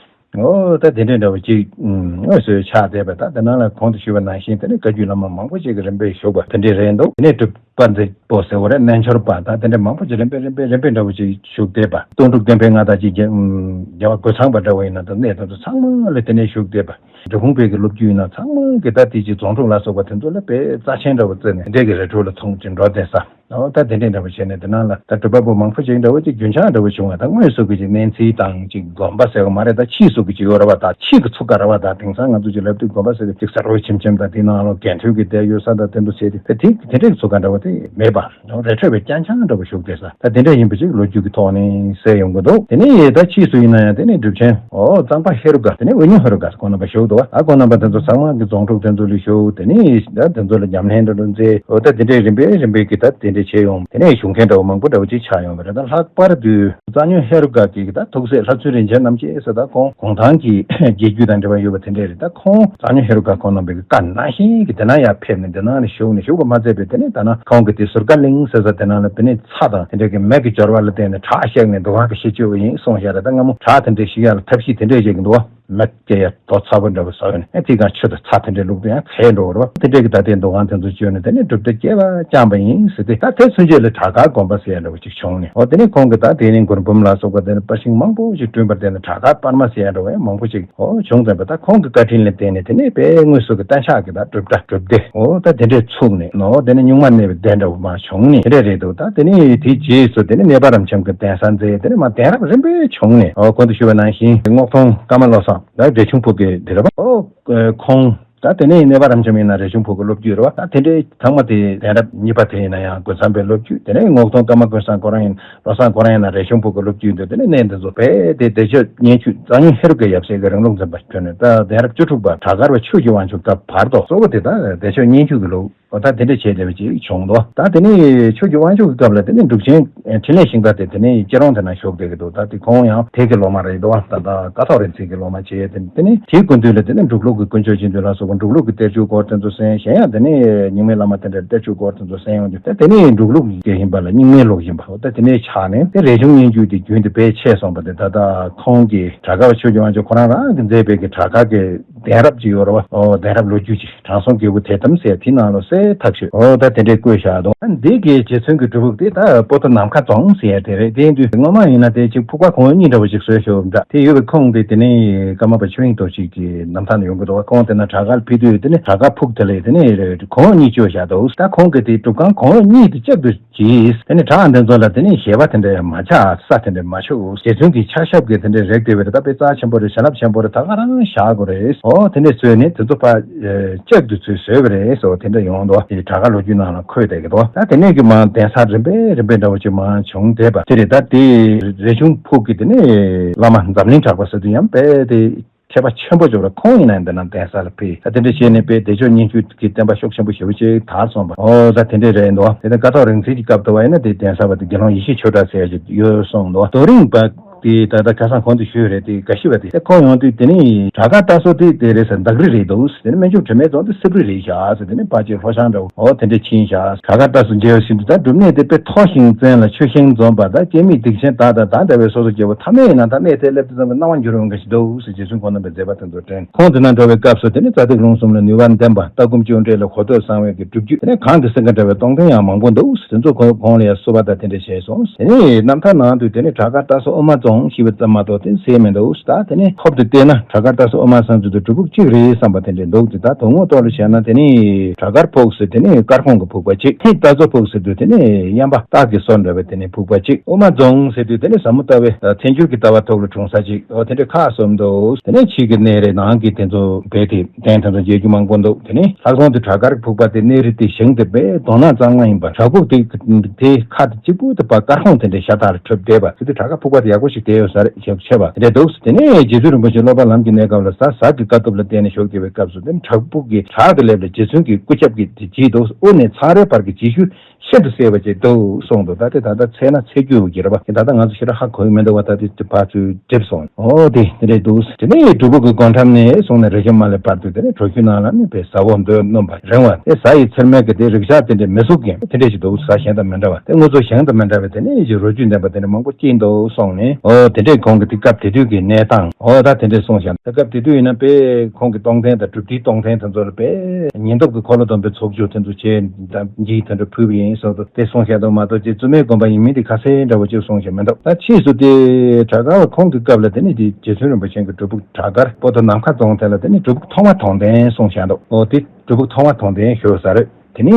འོ་ད་དེ་འདྲའི་འདྲ་བ་ཅིག་དངོས་སུ་ཆགས་བསྡད་པ། ད་དེ་ནང་ལ་གོང་དུ་ཞུས་པ་ནང་བཞིན་དེ་ནི་བཀའ་བརྒྱུད་བླ་མ་མང་པོ་ཅིག་གི་རིམ་པས་བཞུགས་པ་དེ་འདྲས་རེད་འདུག་དེ་ནས་གྲུབ་པ་མཛེས་པོ་ཟེར་བ་རེད། རྣལ་འབྱོར་པ་དང་དེ་འདྲ་མང་པོ་ཅིག་རིམ་པས་རིམ་པས་རིམ་པས་འདྲ་བ་ཅིག་བཞུགས་བསྡད་པ། སྟོང་ཕྲུག་བསྟན་འཕེལ་མངའ་བདག་ཅིག་རྒྱ་རྒྱལ་བ་རྒོད་ཚང་པ་འདྲ་བ་ཡིན་ན་ད་གནས་དེ་ཚོ་ཚང་མ་ལ་དེ་ནས་བཞུགས་བསྡད་པ། འབྲི་གུང་པའི་གི་སློབ་བརྒྱུད་ཡིན་ན་ཚང་མ་གི་ད་དེ་ཅིག་རྫོང་དྲུག་ལ་སོགས་པ་དེ་ཚོ་ལ་དཔེ་རྩ་ཆེན་འདྲ་བ་བརྩིས་ནས་དེ་འདྲས་ཀྱི་རི་ཁྲོད་ལ་ཚོང་ཅིག་འགྲོ་བསྡད་ས། འོ་ད་དེ་འདྲས་འདྲ་བ་བྱས་ནས་དེ་ནང་ལ་ད་གྲུབ་པ་པོ་མང་པོ་ཅིག་འདྲ་བོ་ཅིག་རྒྱུན་ཆགས་འདྲ་བོ་བྱུང་བ། ད་དངོས་སུ་གི་ཅིག་གནས་ཚུལ་དང་ཅིག་དགོན་པ་ཟེར་བ་མ་རེད། ད་ཕྱིས་སུ་གི་ཅིག་ཡོད་ར་བ། ད་ཕྱིས་གི་ཚུགས་ཀ་ར་བ། ད་དེང་སང་ང་ཚོ་ཅིག་ལབ་དུས་དགོན་པ་ཟེར་དུས་ཅིག་གསར་བུ་ཆེམ་ཆེམ་དང་དེ་ནང་ལོགས་འགན་འཁྲི་གི་དེ་ཡོད་ས་དང་དེ་འདུ་བྱས་ཏེ་ད་དེ་དེ་འདྲས་ཚུགས་ཀ་འདྲ་བོ་དེ་མེད་པ། རི་ཁྲོད་པའི་རྐྱང་རྐྱང་འདྲ་བོ་བཞུགས་བསྡད་ས། ད་དེ་འདྲ་ཡིན་པ་ཅིག་ལོ་རྒྱུས་ཀྱི་ཐོག་ནས་གསལ་ཡོང་གི་འདུག་དེ་ནས་ད་ཕྱིས་སུ་ཡིན་ན་ཡང་དེ་ནས་གྲུབ་ཆེན་ཨོ་གཙང་པ་ཧེ་རུ་ཀ་དེ་ནས་དབུ་སྙུང་ཧེ་རུ་ཀ་ཁོང་རྣམ་པ་བཞུགས་འདུག་ཨ་ཁོང་རྣམ་པ་དེ་ཚོ་ཚང་མ་གི་རྫོང་དྲུག་དེ་ཚོ་ལ་བཞུགས། དེ་ནས་ད་དེ་ཚོ་ལ་ཉམས་ལེན་འདྲ་འདྲ་མཛད། ཨོ་ད་དེ་འདྲས་རིམ་པས་རིམ་པས་ཀྱི་ད་དེ་འདྲས་བྱས་ཡོང་། དེ་ནས་བཞུགས་མཁན་འདྲ་བོ་མང་པོ་འདྲ་བོ་ཅིག་ཆགས་ཡོང་བ་རེད། ད་ལྷག་པར་དུ་གཙང་སྨྱོན་ཧེ་རུ་ཀ་གི་ད་ཐུགས་སྲས་ལྷ་ཚུལ་རིན་ཆེན་རྣམ་རྒྱལ་ཟེར། ད་ཁོང་གུང་ཐང་གི་རྒྱལ་རྒྱུད་དང་འབྲེལ་བ་ཡོད་པ་དེ་འདྲས་རེད། ད་ཁོང་གཙང་སྨྱོན་ཧེ་རུ་ཀ་ཁོང་རྣམ་པའི་གི་བཀའ་ནང་བཞིན་གི་དེ་ན་ཡར་ཕེབས་ནས་དེ་ནང་ལ་བཞུགས་ནས་བཞུགས་པ་མ་ཚད་པའི་དེ་ནས་ད་ན་ཁོང་གི་དེ་ཟུར་དཀར་གླིང་ཟེར་ས་དེ་ནང་ལ་དེ་ནས་ཚྭ་དང་དེ་འདྲ་གི་མེ་གི་སྦྱོར་བ་ལ་བརྟེན་ནས་བྲག་བཤིག་ནས་འདུ་ཁང་གི་གཞི་བཅོལ་བ་ཡིན་གསུངས་བཞག་རེད། ད་སྔ་མོ་བྲག་དེ་འདྲ་བཤིག་ཡག་ལ་ཐབས་ཤེས་དེ་འདྲ་བྱེད་ཀྱི་འདུག་བ། མེ་སྐྱེ་ཡ་རྡོ་ཚ་པོ་འདྲ་བོ་བཟོས་ནས་ཨེ་དེའི་སྒང་ཆུ་དང་ཚྭ་དེ་འདྲ་བླུགས་ཏེ་ཡང་ཚ་འགྲོ་བ་རེད་བ། དེ་འདྲ་གི་ད་ལྟའི་འདུ་ཁང་དེ་ཚོ་བཅོལ་ནས་དེ་ནས་སྒྲུབ་སྡེ་སྐྱེ་བ་བསྐྱངས་པ་ཡིན་ཟེར་ཏེ། ད་དེ་ཚུན་ཆད་ལ་བྲག་དཀར་དགོན་པ་ཟེར་ཡ་འདྲ་བོ་ཅིག་བྱུང་ནས། འོ་དེ་ནས་ཁོང་གིས་ད་དེ་ནས་མགུར་འབུམ་ལ་སོགས་པ་དེ་ནས་པར་ཤིང་མང་པོ་ཞིག་བསྐྲུན་པར་བརྟེན་ནས་བྲག་དཀར་པར་མ་ཟེར་ཡ་འདྲ་བོ་ཡང་མང་པོ་ཞིག་འོ་བྱུང་ཙམ་པ། ད་ཁོང་གི་བཀའ་དྲིན་ལ་བརྟེན་ནས་དེ་ནས་དཔེ་དངོས་སུ་གི་གཏན་ཆགས་ཀྱི་ད་སྒྲུབ་གྲྭ་སྒྲུབ་སྡེ་འོ་ད་དེ་འདྲས་ཚུགས་ནས། འོ་དེ་ནས་གཉུག་མ་གནས་པའི་སྡེ་འདྲ་བོ་མར་བྱུང་ནས་དེ་འདྲས་རེད་འདུག་ད་དེ་ནས་དེའི་རྗེས་སུ་དེ་ནས་གནས་པ་རབ་འབྱམས་ཀྱི་གདན་ས་མཛད། དེ་ནས་མར་གདན་རབས་རིམ་པས་བྱུང་ནས། འོ་གོང་དུ་ཞུས་པ་ནང་བཞིན་རྔོག་སྟོང་ཀརྨ་བློ་བཟང་ ད་རས་ཆུང་ཕུག་གི་དེ་རེད་པ། ཨོ་ཁོང་ད་དེ་ནས་གནས་པ་རབ་འབྱམས་ཡིན་ན་རས་ཆུང་ཕུག་གི་སློབ་བརྒྱུད་རེད་པ། ད་དེ་འདྲའི་ཚང་མ་དེ་གདན་རབས་གཉིས་པ་དེ་ཡིན་ན་ཡང་རྒོད་ཚང་པའི་སློབ་བརྒྱུད། དེ་ནས་རྔོག་སྟོང་ཀརྨ་ཀུན་བཟང་ཁོ་རང་ཡིན། བློ་བཟང་ཁོ་རང་ཡིན་ན་རས་ཆུང་ཕུག་གི་སློབ་བརྒྱུད་འདུག་དེ་ནས་གནས་འདི་ཚོ་རྦད་དེ་བདེ་མཆོག་སྙན་བརྒྱུད། གཙང་སྨྱོན་ཧེ་རུ་ཀའི་ཡབ་སྲས་ཀྱི་རིང་ལུགས་འཛིན་པ་ཁྱོན་ནས། ད་གདན་རབས་བཅུ་དྲུག་པ་བྲག་དཀར་བ་ཆོས་ཀྱི་དབང་ཕྱུག་སྐབས་བར་དུ་གཙོ་བོ་དེ་ད་བདེ་མཆོག་སྙན་བརྒྱུད་ཀྱི་ལུགས། ཨོ་ད་དེ་འདྲ་བྱས་བསྡད་པ་ཅིག་བྱུང་འདུག་ད་དེ་ནས་ཆོས་ཀྱི་དབང་ཕྱུག་གི་སྐབས་ལ་དེ་ནས་འབྲུག་ཆེན་འཕྲིན་ལས་ཤིང་རྟ་དེ་དེ་ནས་སྐྱིད་གྲོང་དེ་ན་བཞུགས་བསྡད་ཀྱི་འདུག་ད་དེ་ཁོང་ཡང་དེ་གི་སློབ་མ་རེད་འདུག་ད་ད་ཀཿཐོག་རིག་འཛིན་གྱི་སློབ་མ་བྱས། དེ་དེ་ནས་དེའི་སྐུ་མདུན་ལ་དེ་ནས་འབྲུག་ལུགས་ཀྱི་དཀོན་མཆོག་སྦྱིན་བདུན་ལ་སོགས་པ་འབྲུག་ལུགས་ཀྱི་གཏེར་ཆོས་སྐོར་དེ་ཚོ་གསན། གཞན་ཡང་དེ་ནས་རྙིང་མའི་བླ་མ་དེ་འདྲ་གཏེར་ཆོས་སྐོར་དེ་ཚོ་གསན་ཡོང་དུས། ད་དེ་ནས་འབྲུག་ལུགས་ཀྱི་ཡིན་པ་ལ་རྙིང་མའི་ལུགས་ཡིན་པ། འོ་ད་དེ་ནས་ཆགས་ནས་དེ་རས་ཆུང་སྙན་བརྒྱུད་དེ་རྒྱུན་དེ་རྦད་ཆད་སོང་པ་དེ། ད་ད་ཁོང་གིས་བྲག་དཀར་བ་ཆོས་ཀྱི་དབང་ཕྱུག་ཁོ་རང་རང་གིས་མཛད་པའི་གི་བྲག་དཀར་གི་གདན་རབས་ཅིག་ཡོད་རེད་པ། ཨོ་གདན་རབས་ལོ་རྒྱུས་ཅིག་དྲང་སྲོང་རྒྱལ་པོ་དད་དམ་ཟེར་དེའི་ནང་ལོགས་གསལ་ཐག་ཆོད། ཨོ་ད་དེ་འདྲས་བཀོད་བཞག་འདུག་ཨ་འདི་གའི་རྗེ་བཙུན་གྱི་སྒྲུབ་ཕུག་དེ་ད་སྤོ་ཏོ་ནམ་མཁའ་རྫོང་ཟེར་ཡ་དེ་རེད། དེ་ཡིན་དུས་སྔོན་མ་ཡིན་ན་དེ་ཅིག་ཕུག་པ་གོང་འོག་གཉིས་འདྲ་བོ་ཅིག་བཟོས་ཤོག་འདྲ། དེ་ཡོད་པའི་ཁོངས་དེ་དེ་ནས་ཀརྨ་པ་ཆོས་དབྱིངས་རྡོ་རྗེ་གི་རྣམ་ཐར་ནས་ཡོང་གི་འདུག་ཁོང་དེ་ན་བྲག་དཀར་ཕེབས་དུས་དེ་ནས་བྲག་དཀར་ཕུག་དེ་ལ་དེ་ནས་གོང་འོག་གཉིས་བཅོས་བཞག་འདུག་ད་ཁོང་གི་དེ་སྒྲུབ་ཁང་གོང་འོག་གཉིས་དེ་གཅིག་ཏུ་གྱིས། དེ་ནས་བྲག་འདི་ཚོ་ལ་དེ་ནས་ཞལ་པ་དེ་འདྲ་མ་ཆགས། ས་དེ་འདྲ་མ་ཆགས། རྗེ་བཙུན་གྱི་ཕྱག་ཞབས་ཀྱི་དེ་འདྲ་རེག་བསྡད་པ་རེད། ད་དཔེ་རྩ་ཆེན་པོ་རེད། བྱིན་རླབས་ཆེན་པོ་རེད། ད་ག་རང་བཞག་དགོས་རེད། ཨོ་དེ་འདྲ་བཟོས་ནས་དེ་ཚོ་ཕར་ཨེ་ལྕགས་དུ་ཚུར་བཟོས་པ་རེད་ཟེར་བ་དེ་འདྲ་ཡོང་འདུག་དེ་བྲག་དཀར་ལོ་རྒྱུས་ནང་ལ་འཁོད་བསྡད་ཀྱི་འདུག་ད་དེ་ནས་ཀྱི་མར་གདན་ས་རིམ་པས་རིམ་པས་འདྲ་བོ་ཅིག་མར་བྱུང་བསྡད་པ་དེ་རེད། ད་དེ་རས་ཆུང་ཕུག་གི་དེ་ནས་བླ་མ་འཛམ་གླིང་གྲགས་པ་ཟེར་དུས་ཡང་དཔེ་དེ་མཁས་པ་ཆེན་པོ་ཅིག་རེད། ཁོང་ཡིན་ན་འདི་ན་གདན་ས་ལ་ཕེབས། ད་དེ་འདྲ་བྱས་ནས་དཔེ་བདེ་མཆོག་སྙན་བརྒྱུད་ཀྱི་བསྟན་པ་ཤུགས་ཆེན་པོ་ཞེ་པོ་ཅིག་དར་སོང་བ། ཨོ་ད་དེ་འདྲ་རེད་འདུག་དེ་ནས་ཀཿཐོག་རིག་འཛིན་གྱི་སྐབས་དུ་བ་ཡིན་ན་དེ་གདན་ས་བ་དེ་དགེ་སློང་ཡེ་ཤེས་ཆོས་གྲགས་ཟེར་ཡ་ཅིག་ཡོད་གསུངས་འདུག་རྡོ་རིང་པ་དེ་ད་ལྟ་ཁ་སང་གོང་དུ་ཞུས་རེད། དེ་དགའ་ཤི་བ་དེ་དེ་ཁོང་ཡོང་དུས་དེ་ནི་བྲག་དཀར་རྟ་སོ་དེ་དེ་རེད་ཟེར། འདག་རི་རེད་འདུག་དེ་ནི་སྨན་ཆུ་དྲི་མེད་རྫོང་དེ་སྲིབ་རི་རེད་བཞག་ཟེར། དེ་ནི་ཕལ་ཆེར་ལྷོ་བྱང་འདྲ་བོ་ཨོ་དེ་འདྲ་ཕྱིན་བཞག་བྲག་དཀར་རྟ་སོ་མཇལ་བ་བཞིན་དུ་ད་སྒྲུབ་གནས་དེ་དཔེ་མཐོ་ཞིང་བཙན་ལ་ཆུ་ཤིང་འཛོམས་པ། ད་སྐྱེ་མེད་སྡིག་ཆེན་དག་དང་དང་འདྲ་བའི་སོ་སོ་སྐྱེ་བོ་ཐ་མལ་ཡིན་ན་ད་གནས་དེར་སླེབས་དུས་ཙམ་པའི་སྣང་བ་འགྱུར་འོང་མཁན་ཞིག་འདུག་ཟེར། རྗེ་བཙུན་ཁོང་རྣམ་པས་མཛད་པ་དེ་ཚོ་དྲན། ཁོང་དེ་ན་འགྲོ་བའི་སྐབས་སུ་དེ་ནི་རྩ་ཐིག་ལུང་གསུམ་ལ་ནུས་པ་ལྡན་པ། ལྟ་སྒོམ་སྤྱོད་འབྲས་ལ་གོ་ཐོས་གསང་བའི་གི་སྒྲུབ་བརྒྱུད། དེ་ནས་གང་གི་སེང་གེ་འདྲ་བའི་སྟོང་ཐུན་ཡང་མང་པོ་འདུག་དེ་ཚོ་ཁོ་ཁོང་ལ་ཡང་བསུ་བ་དང་དེ་འདྲ་བྱས་སོང་། དེ་ནས་རྣམ་ཐར་ནང་དུ་དེ་ནི་བྲག་དཀར་རྟ་སོ་དབུ་མ་རྫོང་ཞེས་པ་ཙམ་མ་གཏོགས་དེ་གསལ་མི་འདུག་ད་དེ་ནས་ཧོབ་ཏེ་བལྟས་ན་བྲག་དཀར་རྟ་སོ་དབུ་མ་ས་མཚམས་དུ་སྒྲུབ་ཕུག་གཅིག་རེད་བསམ་པ་དེ་འདྲ་འདུག་དེ་ད་དོན་དངོས་ཐོག་ལ་བྱས་ན་དེ་ནི་བྲག་དཀར་ཕུག་ཟེར་དུས་དེ་ནི་དཀར་ཁུང་གི་ཕུག་པ་གཅིག་དེ་རྟ་སོ་ཕུག་ཟེར་དུས་དེ་ནི་གཡམ་པ་སྟག་གི་སོ་འདྲ་བའི་དེ་ནི་ཕུག་པ་གཅིག་དབུ་མ་རྫོང་ཟེར་དུས་དེ་ནི་ཟབ་མོ་ལྟ་བའི་ཐལ་འགྱུར་གྱི་ལྟ་བ་ཐོག་ལ་འཁྲུངས་ས་གཅིག་ཨོ་དེ་འདྲའི་ཁག་གསུམ་འདུག་དེ་ནས་ཕྱི་གི་གནས་རི་ནང་གི་དེ་ཚོ་རྦད་དེ་གདན་དེ་ཚོ་མཇལ་རྒྱུ་མང་པོ་འདུག་དེ་ནས་ལྷག་དོན་དུ་བྲག་དཀར་ཕུག་པ་དེ་གནས་རི་དེ་ཞིང་དེ་དཔེ་མདོག་ནག་གཙང་མ་ཡིན་པ། བྲག་ཕུག་དེ་དེ་ཁ་དེ་གཅིག་པུ་དེ་ཕར་དཀར་ཁུང་དེ་འདྲའི་ཤ་སྟག་ལ་གྲུབ་བསྡད་པ། དེ་དུས་བྲག་དཀར་ཕུག་པ་དེ་ཡག་པོ་ཞིག་བསྡད་ཡོད་ས་རེད། ཞེ་པོ་ཆེ་བ་དེ་འདྲ་འདུག་དེ་ནས་རྗེ་བཙུན་རིན་པོ་ཆེ་སློབ་པ་ལམ་གྱི་གནས་སྐབས་ལ་གཟའ་གཟའ་གི་དཀའ་ཐུབ་ལ་བརྟེན་ནས་བཞུགས་བསྡད་པའི་སྐབས་སུ་དེ་ནས་བྲག་ཕུག་གི་བྲག་དེ་སླེབས་ལ་རྗེ་བཙུན་གྱི་སྐུ་ཞབས་ཀྱི་དེ་བརྗིད་འདུག་དབུ་ནས་མཚམས་རེ་བར་གྱི་རྗེས་ཤུལ་ཤིན་ཏུ་གསལ་བ་ཅིག་འདུག་གསུངས་འདུག་ད་དེ་ད་ལྟ་འཚོལ་ན་འཚོལ་རྒྱུ་ཡོད་ཀྱི་རེད་པ། ད་ལྟ་ང་ཚོ་ཞེ་དྲག་ཧ་གོ་གི་མི་འདུག་བ། ད་དེ་དེ་ཕར་ཚུར་འགྲིབ་སོང་། ཨོ་དེ་དེ་འདྲས་འདུག་དེ་ནས་སྒྲུབ་ཕུག་གི་སྒོ་འགྲམ་ནས་བཟུང་ནས་རི་ཁྱིམ་མ་ལ་བར་དུ་དེ་ནས་གྲོ་ཆུ་ནང་ལ་ནི་དཔེ་ཟ་འོག་འདོད་སྣོམ་པ་རིང་བ། དེ་ཟ་ཡི་ཚེར་མའི་གི་དེ་རིག་བྱ་དེ་འདྲས་མི་གཟུགས་ཀྱི་དེ་འདྲས་ཞིག་འདུག་གཟའ་གཞན་དང་མི་འདྲ་བ། དེ་དངོས་གཙོ་གཞན་དང་མི་འདྲ་བའི་དེ་ནས་ཡི་རོ་བཅུད་ལྡན་པ་དེ་འདྲས་མང་པོ་སྐྱེས་འདུག་གསུངས་ནས། ཨོ་དེ་འདྲས་ཁོང་གི་དེ་སྐབས་དེ་དུས་ཀྱི་གནས་སྟངས། ཨོ་ད་དེ་འདྲས་གསུངས་ཤག་ད་སྐབས་དེ་དུས་ཡིན་ན་དཔེ་ཁོང་གི་གཏོང་ཐེངས་དང་གྲུབ་མཐའི་གཏོང་ཐེངས་དེ་ཚོ་ལ་དཔེ་ཉེན་སྟོབས་ཀྱི་འཁོར་ལོ་སྡོམ་པའི་ཚོགས་ཆོས་དེ་ཚོ་བྱས་འདི་དེ་འདྲ་ཕུལ་བ་ཡིན་སོགས་དེ་གསུངས་ཤག་འདུག་མ་གཏོགས་ཅིག་བཙུན་མའི་དགོན་པ་ཡིན་མིན་དེ་ཁ་གསལ་འདྲ་བོ་ཅིག་གསུངས་ཤག་མི་འདུག་ད་ཕྱིས་སུ་དེ་བྲག་དཀར་བ་ཁོང་གི་སྐབས་ལ་དེ་ནས་དེ་རྗེ་བཙུན་རིན་པོ་ཆེ་གི་སྒྲུབ་ཕུག་བྲག་དཀར་སྤོ་ཏོ་ནམ་མཁའ་རྫོང་དེ་ལ་དེ་ནས་སྒྲུབ་ཕུག་ཐོག་མ་དོན་ལྡན་གསུངས་ཤག་འདུག་ཨོ་དེ་སྒྲུབ་ཕུག་ཐོག་མ་དོན་ལྡན་ཞུ་ས་རེད། དེ་ནས་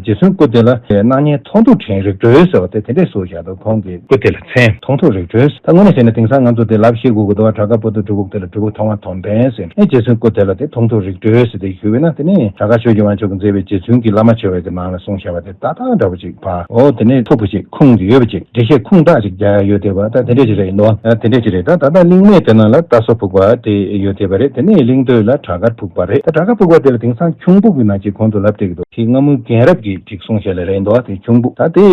རྗེ་བཙུན་སྐུ་དེ་ལ་སྣང་བརྙན་མཐོང་ཐོས་དྲན་རིག་གྲོལ་ཟེར་བ་དེ་དེ་འདྲས་སུ་བཞག་འདུག་ཁོང་གི་སྐུ་དེ་ལ་མཚན་མཐོང་ཐོས་རིག་གྲོལ། ད་དངོས་གནས་བྱས་ན་དེང་སང་ང་ཚོ་དེ་ལབ་ཤེས་དགོས་ཀྱི་འདུག་བ། བྲག་དཀར་སྤོ་ཏོ་སྒྲུབ་ཕུག་དེ་ལ་སྒྲུབ་ཕུག་ཐོག་མ་དོན་ལྡན་ཟེར། ཨེ་རྗེ་བཙུན་སྐུ་དེ་ལ་དེ་མཐོང་ཐོས་རིག་གྲོལ་ཟེར་ཏེ་ཞུས་པས་ན། དེ་ནས་བྲག་དཀར་ཆོས་ཀྱི་དབང་ཕྱུག་གིས་མཛད་པའི་རྗེ་བཙུན་གྱི་བླ་མ་བྱ་བའི་གི་ནང་ལ་གསུངས་བཞག་པ་དེ་ཏག་ཏག་འདྲ་པོ་ཅིག་ཕར་ཨོ་དེ་ནས་ཐུག་པ་ཅིག་ཁུངས་ཀྱི་ཡོད་པ་ཅིག་འགྲེལ་བཤད་ཁུངས་དག་ཅིག་རྒྱག་ཡ་ཡོད་དེ་བ། ད་དེ་འདྲས་ཅིག་རེད་འདུག་ཨ་དེ་འདྲས་ཅིག་རེད། ད་ད་ལྟ་གླིང་སྨད་དེ་ནང་ལ་རྟ་སོ་ཕུག་པ་དེ་ཡོད་དེ་བ་རེད། དེ་ནས་གླིང་སྟོད་ལ་བྲག་དཀར་ཕུག་པ་རེད། ད་བྲག་དཀར་ཕུག་པ་དེ་ལ་དེང་སང་ཁྱུང་ཕུག་གི་ནང་ཅིག་གོང་དུ་ལབ་བསྡད་ཀྱི་འདུག་དེ་སྔ་མོའི་རྒན་རབས་ཀྱིས་ཅིག་གསུངས་བཞག་ལེ་རེད་འདུག་དེ་ཁྱུང་པོ་ད་དེ་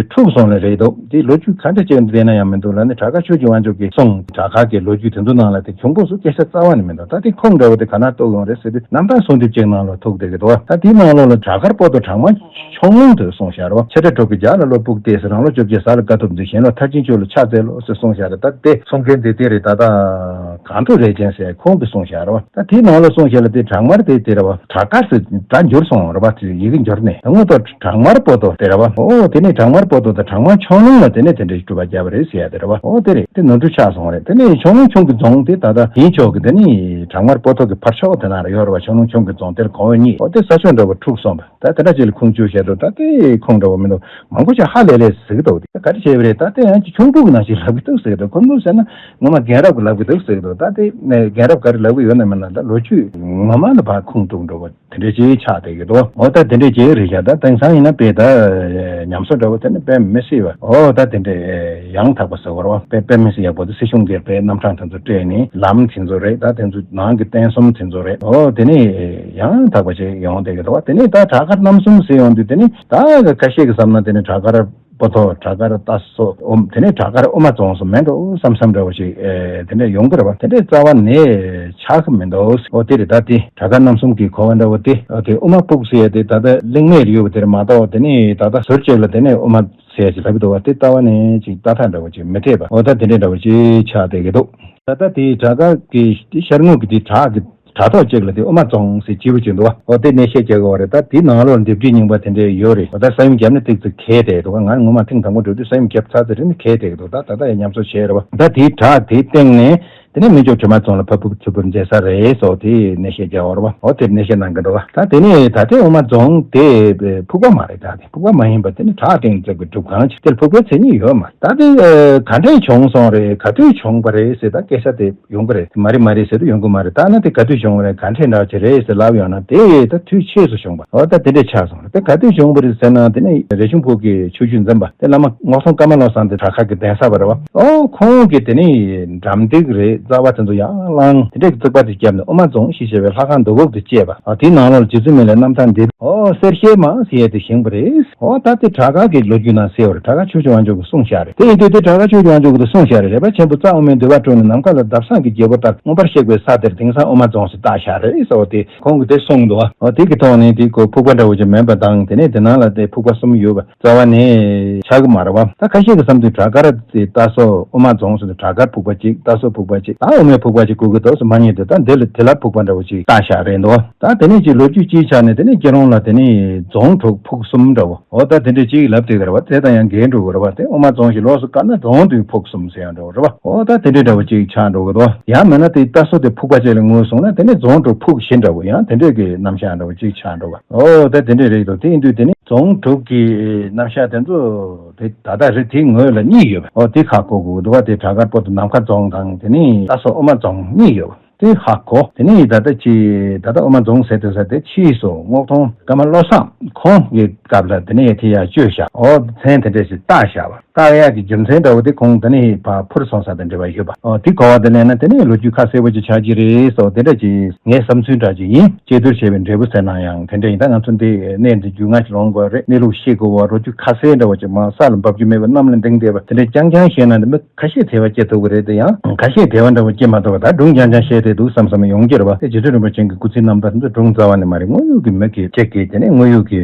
འཁྲུགས་སོང་ལེ་རེད་འདུག་དེ་ལོ་རྒྱུས་ག་འདྲ་ཅིག་བསྡད་ན་ཡང་མི་འདུག་ལ་ནི་བྲག་དཀར་ཆོས་ཀྱི་དབང་ཕྱུག་གིས་གསུངས། བྲག་དཀར་གྱི་ལོ་རྒྱུས་དེ་ཚོ་ནང་ལ་དེ་ཁྱུང་པོ་སུ་སྐད་ཆ་རྩ་བ་ནས་མི་འདུག་ད་དེ་ཁུངས་འདྲ་བོ་དེ་ག་ན་གཏུགས་ཡོང་རེད་ཟེར་དུས་རྣམ་ཐར་གསུང་དེབ་ཅིག་ནང་ལ་ཐུག་བསྡད་ཀྱི་འདུག་ད་དེའི་ནང་ལོགས་ལ་བྲག་དཀར་སྤོ་ཏོ་གྲངས་མང་ཆུང་ངུ་དེ་གསུངས་བཞག་རོ། ཆེ་ཕྲ་དྲུག་གི་རྒྱ་ལ་བློ་སྤུགས་ཏེ་ཟེར། རང་ལོ་བཅོ་བརྒྱད་གཟའ་ལ་དགའ་ཐུབ་འདི། གཞན་ལོ་མཐར་ཕྱིན་ཆོས་ལ་ཕྱག་འཚལ་ལོ་ཟེར་གསུངས་བཞག་རེད། ད་དེ་གསུང་མཁན་དེ་དེ་རེད། ད་ད་གང་དུ་རེད་ཅན་ཟེར་ཁུངས་དེ་གསུངས་བཞག་རོ། ད་དེའི་ནང་ལ་གསུངས་བཞག་ལ་དེ་བྲག་དམར་དེ་དེ་རེད་བ། བྲག་དཀར་ཟེར་ད་འགྱུར་སོང་རེད་བ། དེ་ཡི་གེ་ འབྱོར་ནས་ད་དངོས་ཐོག་བྲག་དམར་པོ་ཏོ་དེ་རེད་བ། ཨོ་དེ་ནས་བྲག་དམར་པོ་ཏོ་དང་བྲག་དམར་ཁྱུང་ལུང་ལ་དེ་ནས་དེ་འདྲའི་སྒྲུབ་པ་བརྒྱབ་པ་རེད་ཟེར་ཡ་དེ་རེད་བ། ཨོ་དེ་རེད། དེ་ནོར་འཁྲུལ་ཆགས་སོང་བ་རེད། དེ་ནས་ཁྱུང་ལུང་ཁྱུང་གི་རྫོང་དེ་ད་ལྟ་དེའི་ཕྱོགས་ཀྱི་དེ་ནས་བྲག་དམར་པོ་ཏོ་གི་ཕར་ཕྱོགས་དེ་ན་ར་ཡོད་རེད་བ། ཁྱུང་ལུང་ཁྱུང་གི་རྫོང་དེར་གོང་འོག་གཉིས། ཨོ་དེ་ས་ཕྱོགས་འདྲ་བོ་འཁྲུགས་སོང་བ། ད་དེ་འདྲ་ཅིག་ལ་ཁུངས་བཅོལ་བྱས་འདུག་ད་དེ་ཁུངས་འདྲ་བོ་མི་འདུག་མང་པོ་ཞིག་ཧ་ལས་ལས་ཟིག་འདུག་དེ་ག་རེ་བྱས་པ་རེད། ད་དེ་ཡང་ཅིག་ཁྱུང་པོ་གི་ནང་བཞིན་ལབ་གི་འདུག་ཟེར་གི་འདུག་ཁུངས་འདུག་ཟེར་ན་ངོ་མ་རྒན་རབས་ཀྱི་ལབ་གི་འདུག་ཟེར་གི་འདུག་ད་དེ་རྒན་རབས་ག་རེ་ལབ་གི་ཡོད་ན་མེད་ན་ད་ལོ་རྒྱུས་ངོ་མ་ལ་ཕར་ཁུངས་གཏུགས་འགྲོ་བ་དེ་འདྲ་ཅིག་ཆགས་བསྡད་ཀྱི་འདུག་འོ་ད་དེ་འདྲ་ཅིག་རེད་ཤག་ད་དེང་སང་ཡིན་ན་དཔེ་ད་ཉམས་གསོ་འདྲ་བོ་དེ་ནི་དཔེ་མི་སྲིད་པ། འོ་ད་དེ་འདྲ་ཡང་དག་པ་ཟེར་བ་རེད་བ། དཔེ་དཔེ་མི་སྲིད་ཡག་པོ་དེ་སྲིད་གཞུང་སྒེར་པའི་རྣམ་གྲངས་དེ་ཚོ་སྤྲད་ནས་ལམ་དེ་ཚོ་རེད། ད་དེ་ཚོ་ནང་གི་རྟེན་གསུམ་དེ་ཚོ་རེད། འོ་དེ་ནི་ཡང་དག་པ་ཅིག་ཡོང་བསྡད་ཀྱི་འདུག་བ། དེ་ནི་ད་བྲག་དཀར་རྣམ་གསུམ་ཟེར་ཡོང་དུས་དེ་ནི་ད་ཁ་ཤས་ཀྱིས་བསམ་ན་དེ་ནི་བྲག་དཀར་པོ་ཏོ་བྲག་དཀར་རྟ་སོ་ཨོམ་དེ་ནས་བྲག་དཀར་དབུ་མ་རྫོང་སོ་མེད་འགྲོ་བསམ་བསམ་འདྲ་བོ་ཞིག་ཨེ་དེ་འདྲ་ཡོང་གི་རེད་བ། དེ་འདྲའི་རྩ་བ་ནས་ཆགས་ཀྱི་མི་འདུག་འོ་དེ་རེད། ད་དེ་བྲག་དཀར་རྣམ་གསུམ་གྱི་གོ་བ་འདྲ་བོ་དེ་ཨོ་དེ་དབུ་མ་ཕུག་ཟེར་ཡ་དེ་ད་ལྟ་གླེང་མེད་ཡོད་པ་དེ་རེད་མ་གཏོགས། དེ་ནས་ད་ལྟ་ཟུར་གཅིག་ལ་དེ་ནས་དབུ་མ་ཟེར་ཡ་ཅིག་ལབ་ཀྱི་འདུག་བ། དེ་རྩ་བ་ནས་ཅིག་ལྟ་ཐག་འདྲ་བོ་ཅིག་མི་འཐད་པ། འོ་ད་དེ་འདྲའི་འདྲ་བོ་ཅིག་ཆགས་བསྡད་ཀྱི་འདུག་ད་ལྟ་དེ་བྲག་དཀར་གྱི་དེ་ཤར་ངོས་ཀྱི་དེ་བྲག་གི་བྲག་ཐོག་ཅིག་ལ་དེ་དབུ་མ་རྫོང་ཟེར་བྲིས་པ་ཅིག་འདུག་བ། འོ་དེ་གནས་བཤད་རྒྱག་གི་ཡོད་རེད། ད་དེའི་ནང་ལོགས་ལྡེབས་བྲིས་རྙིང་པ་དེ་འདྲས་ཡོད་རེད། འོ་ད་ས་ཡོམ་བརྒྱབ་ནས་ཏོག་ཙམ་གས་བསྡད་འདུག་ང་ངོ་མ་ཐེངས་དང་པོ་འགྲོ་དུས་ས་ཡོམ་བརྒྱབ་ཚར་ཚར་རེད་ནས་གས་བསྡད་ཀྱི་འདུག་ད་ད་ལྟ་ཡང་ཉམས་གསོ་བྱས་རེད་བ། ད་དེའི་བྲག་དེའི་སྟེང་ནས་དེ་ནས་སྨན་ལྗོངས་བྲིས་མ་རྫོང་ལ་ཕར་ཕུག་ཚུར་ཕུག་མཛད་ས་རེད་སོགས་དེ་གནས་བཤད་རྒྱག་གི་ཡོད་རེད་བ། འོ་དེར་གནས་བཤད་གནང་གི་འདུག་བ། ད་དེ་ནས་ད་ལྟའི་དབུ་མ་རྫོང་དེ་ཕུག་པ་མ་རེད། ད་དེ་ཕུག་པ་མ་ཡིན་པ་དེ་ནི་བྲག་སྟེང་བཙུགས་པའི་སྒྲུབ་ཁང་ཅིག་དེར་ཕུག་པའི་མཚན་ཉིད་ཡོད་མ་རེད། ད་དེ་ག་འདྲས་བྱུང་སོང་རེད། ག་དུས་བྱུང་བ་རེད་ཟེར་ད་སྐད་ཆ་དེ། ཡོང་གི་རེད། མ་རེད་མ་རེད་ཟེར་དུས་ཡོང་གི་མ་རེད། ད་ན་དེ་ག་དུས་བྱུང་བ་རེད། ག་འདྲས་འདྲ་ཅིག་རེད་ཟེར་ལབ་ཡོང་ན་དེ་ད་དུས་ཆེས་སུ་བྱུང་བ། འོ་ད་དེ་འདྲས་ཆགས་སོང་རེད། དེ་ག་དུས་བྱུང་བ་རེད་ཟེར་ན་དེ་ནི་རས་ཆུང་ཕུག་གི་ཆོས་བརྒྱུད་འཛིན་པ་དེ་བླ་མ་རྔོག་སྟོང་ཀ་མ་བློ་བཟང་དེ་བྲག་དཀར་གྱི་གདན་ས་བ་རེད་བ། ཨོ་ཁོང་གིས་དེ་ནི་འགྲམ་སྟེགས་རེད། རྩ་བ་དེ་ཚོ་ཡང་བླངས་དེ་འདྲས་ཀྱི་བཙུགས་པ་དེ་བརྒྱབ་ནས་དབུ་མ་རྫོང་ཞེས་བྱ་བའི་ལྷ་ཁང་རྡོ་ཕུབ་དེ་བཅས་པ། ཨ་དེའི་ནང་ལོགས་ལ་རྗེ་བཙུན་མི་ལའི་རྣམ་ཐར་འདི། ཨོ་གསེར་ཞལ་མ་ཟེར་ཡས་དེ་བཞེངས་པ་རེད། ཨོ་ད་དེ་བྲག་དཀར་གྱི་ལོ་རྒྱུས་ནང་གསལ་བ་རེད། བྲག་དཀར་ཆོས་སྐྱོང་དབང་ཕྱུག་གིས་གསུངས་བཞག་རེད། དེ་ཡིན་དུས་དེ་བྲག་དཀར་ཆོས་སྐྱོང་དབང་ཕྱུག་གིས་གསུངས་བཞག་རེད། རས་པ་ཆེན་པོ་རྩ་དབུ་མའི་འདུས་པ་དཀྲོལ་ནས་ནམ་མཁའ་ལ་འདབ་བཟང་གི་རྒྱལ་པོ་ལྟར་མངོན་པར་གཤེགས་པའི་ས་དེར་དེང་སང་དབུ་མ་རྫོང་ཞེས་བཏགས་བཞག་རེད་ཟེར་བ་དེ་ཁོང་གིས་དེ་གསུངས་འདུག་ཨོ་དེ་གི་ཐོག་ནས་དེ་ཁོ་ཕུག་པ་འདྲ་བོ་ཅིག་མིན་པ་དང་དེ་ནས་དེ་ནང་ལ་དེ་ཕུག་པ་གསུམ་ཡོད་པ་རྩ་བ་ནས་ཆགས་ཀྱི་མ་རེད་བ། ད་ཁ་ཤས་ཀྱིས་བསམ་དུས་བྲག་དཀར་དེ་རྟ་སོ་དབུ་མ་རྫོང་ཟེར་དུས་བྲག་དཀར་ཕུག་པ་གཅིག་རྟ་སོ་ཕུག་པ་གཅིག་ད་དབུ་མའི་ཕུག་པ་གཅིག་དགོས་ཀྱི་འདུག་ཟེར་མ་ཉེས་དུས་ད་འདི་ལ་དེ་ལ་ཕུག་པ་འདྲ་བོ་ཅིག་བཏགས་བཞག་རེད་འདུག་ད་དེ་ནས་ཅིག་ལོ་རྒྱུས་སྤྱིའི་ཆ་ནས་དེ་ནས་སྐྱེ་རོང་ལ་དེ་ནས་རྫོང་དྲུག་ཕུག་གསུམ་འདྲ་བོ། འོ་ད་དེ་འདྲས་ཅིག་ལབ་བསྡད་ཀྱི་རེད་བ། དེ་དང་ཡང་འགལ་འགྲོ་གི་རེད་བ། དེ་དབུ་མ་རྫོང་ཞིག་ལོགས་སུ་བཀར་ན་རྫོང་དུ་ཕུག་གསུམ་ཟེར་ཡང་འདྲ་བོ་རེད་བ། འོ་ད་དེ་འདྲས་འདྲ་བོ་ཅིག་ཆགས་འགྲོ་གི་འདུག་ཡང་མིན་ན་དེ་རྟ་སོ་དེ་ཕུག་པ་ཅིག་ལ་ངོས་བཟུང་ན་དེ་ནས་རྫོང་དྲུག་ཕུག་བཞི་འདྲ་བོ་ཡང་དེ་འདྲས་ཀྱི་རྣམ་གཞག་འདྲ་བོ་ཅིག་ཆགས་འགྲོ་བ། འོ་ད་དེ་འདྲས་རེད་འདུག་དེ་ཡིན་དུས་དེ་ནས་རྫོང་དྲུག་གི་རྣམ་གཞག་དེ་ཚོ་དེ་ད་ལྟ་རེད། དེའི་ངོས་ལ་གཉིས་ཡོད་པ། འོ་དེ་ཁག་གོ་དགོས་འདུག་བ། དེ་བྲག་དཀར་པོ་ཏོ་ནམ་མཁའ་རྫོང་དང་དེ་ནས་རྟ་སོ་དབུ་མ་རྫོང་གཉིས་ཡོད་པ། དེ་ཧ་གོ། དེ་ནས་ད་ལྟ་ཅི་ད་ལྟ་དབུ་མ་རྫོང་ཟེར་དུས་ས་དེ་ཕྱིས་སུ་རྔོག་སྟོང་ཀརྨ་བློ་བཟང་ཁོང་གི་སྐབས་ལ་དེ་ནས་དེ་ཡར་བཅོས་བཞག་འོ་མཚན་དེ་འདྲ་ཞིག་བཏགས་བཞག་པ། བཏགས་ཡག་གི་རྒྱུ་མཚན་འདྲ་བོ་དེ་ཁོང་དེ་ནས་ཕར་འཕུར་སོང་ས་དང་འབྲེལ་བ་ཡོད་པ། འོ་དེ་གོ་བ་དེ་ལེན་ན་དེ་ནས་ལོ་རྒྱུས་ཁ་གསལ་པོ་ཅིག་ཆགས་ཀྱི་རེད་སོགས་དེ་འདྲ་ཅིག་ངའི་བསམ་ཚུལ་འདྲ་ཅིག་ཡིན། དཔྱད་བསྡུར་བྱས་པའི་འབྲས་བུ་ཟེར་ན་ཡང་དེ་འདྲ་ཡིན། ད་ང་ཚོ་འདི་གནས་འདི་རྒྱུས་མངའ་ཅིག་ལོངས་དགོས་རེད། གནས་ལུགས་ཤེས་དགོས་བ། ལོ་རྒྱུས་ཁ་གསལ་འདྲ་བོ་ཅིག་མ་ས་ལ་འབབ་རྒྱུ་མེད་པ་གནམ་ལ་ལྡིང་བསྡད་པ་དེ་འདྲ་རྐྱང་རྐྱང་བཤད་ན་འདི་མི་ཁ་ཤས་དད་པ་སྐྱེ་ཐུབ་ཀྱི་རེད་དེ། ཡང་ཁ་ཤས་དད་པ་འདྲ་བོ་སྐྱེ་མ་ཐུབ་པ་ད་སྒྲུང་རྐྱང་རྐྱང་བཤད་བསྡད་འདུག་བསམ་བསམ་ཡོང་གི་རེད་བ། དེ་རྗེ་བཙུན་རིན་པོ་ཆེ་གི་སྐུ་ཚེའི་རྣམ་ཐར་འདི་སྒྲུང་རྩ་བ་ནས་མ་རེད། དངོས་ཡོད་ཀྱི་མི་གི་གཅིག་གིས་དེ་ནས་དངོས་ཡོད་ཀྱི་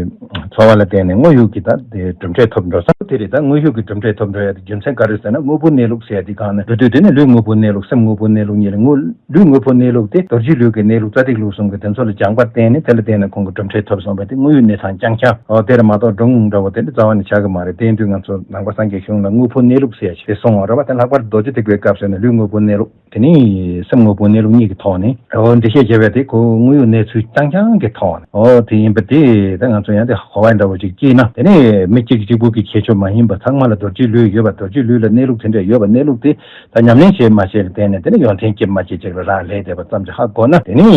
འཚོ་བ་ལ་བརྟེན་ནས་དངོས་ཡོད་ཀྱི་ད་དེ་གྲུབ་འབྲས་ཐོབ་འགྲོ་ས་དེ་རེད། ད་དངོས་ཡོད་ཀྱི་གྲུབ་འབྲས་ཐོབ་འགྲོ་ཡ་དེ་རྒྱུ་མཚན་ག་རེ་ཟེར་ན་དངོས་པོ་གནས་ལུགས་ཟེར་ཡ་དེ་གང་ནས་འགྲོ་དུས་དེ་ནས་ལུས་དངོས་པོ་གནས་ལུགས་སེམས་དངོས་པོ་གནས་ལུགས་གཉིས་རེད། དངོས་ལུས་དངོས་པོ་གནས་ལུགས་དེ་རྡོ་རྗེ་ལུས་ཀྱི་གནས་ལུགས་རྩ་ཐིག་ལུགས་གསུམ་གྱི་དེ་ཚོ་ལ་སྦྱངས་པ་བསྟེན་ནས་དེ་ལ་བརྟེན་ནས་ཁོང་གི་གྲུབ་འབྲས་ཐོབ་སོང་བས་དེ་དངོས་ཡོད་གནས་སྟངས་རྐྱང་རྐྱང་འོ་དེ་རེད་མ་གཏོགས་སྒྲུང་འདྲ་བོ་དེ་འདྲ་རྩ་བ་ནས་ཆགས་ཀྱི་མ་རེད། དེ་ཡིན་དུས་ང་ཚོ་ནང་པ་སངས་རྒྱས་གཞུང་ལ་དངོས་པོ་གནས་ལུགས་ཟེར་ཡ་ཞིག་དེ་གསུངས་པ་རེད་བ། དེ་ལྷག་པར་རྡོ་རྗེ་ཐེག་པའི་སྐབས་ཟེར་ན་ལུས་དངོས་པོ་གནས་ལུགས་དེ་ནི་སེམས་དངོས་པོ་གནས་ལུགས་གཉིས་ཀྱི་ཐོག་ནས་འོ་འགྲེལ་བཤད་བྱས་པ་དེ་ཁོ་དངོས་ཡོད་གནས་ཚུལ་རྐྱང་རྐྱང་གི་ཐོག་ནས་འོ་དེ་ཡིན་པ་དེ་ད་ང་ཚོ་ཡང་དེ་གོ་བ་འདྲ་བོ་ཅིག་སྐྱེས་ན་དེ་ནས་མི་གཅིག་གཅིག་པུ་གི་ཁྱད་ཆོས་མ་ཡིན་པ་ཚང་མ་ལ་རྡོ་རྗེ་ལུས་ཡོད་པ། རྡོ་རྗེ་ལུས་ལ་གནས་ལུགས་དེ་འདྲ་ཡོད་པ། གནས་ལུགས་དེ་ད་ཉམས་ལེན་བྱས་མ་བྱས་ལ་བརྟེན་ནས་དེ་ནས་ཡོན་ཏན་སྐྱེས་མ་སྐྱེས་ཅིག་ལ་རག་ལས་བསྡད་པ་ཙམ་གྱིས་ཧ་གོ་ན་དེ་ནས་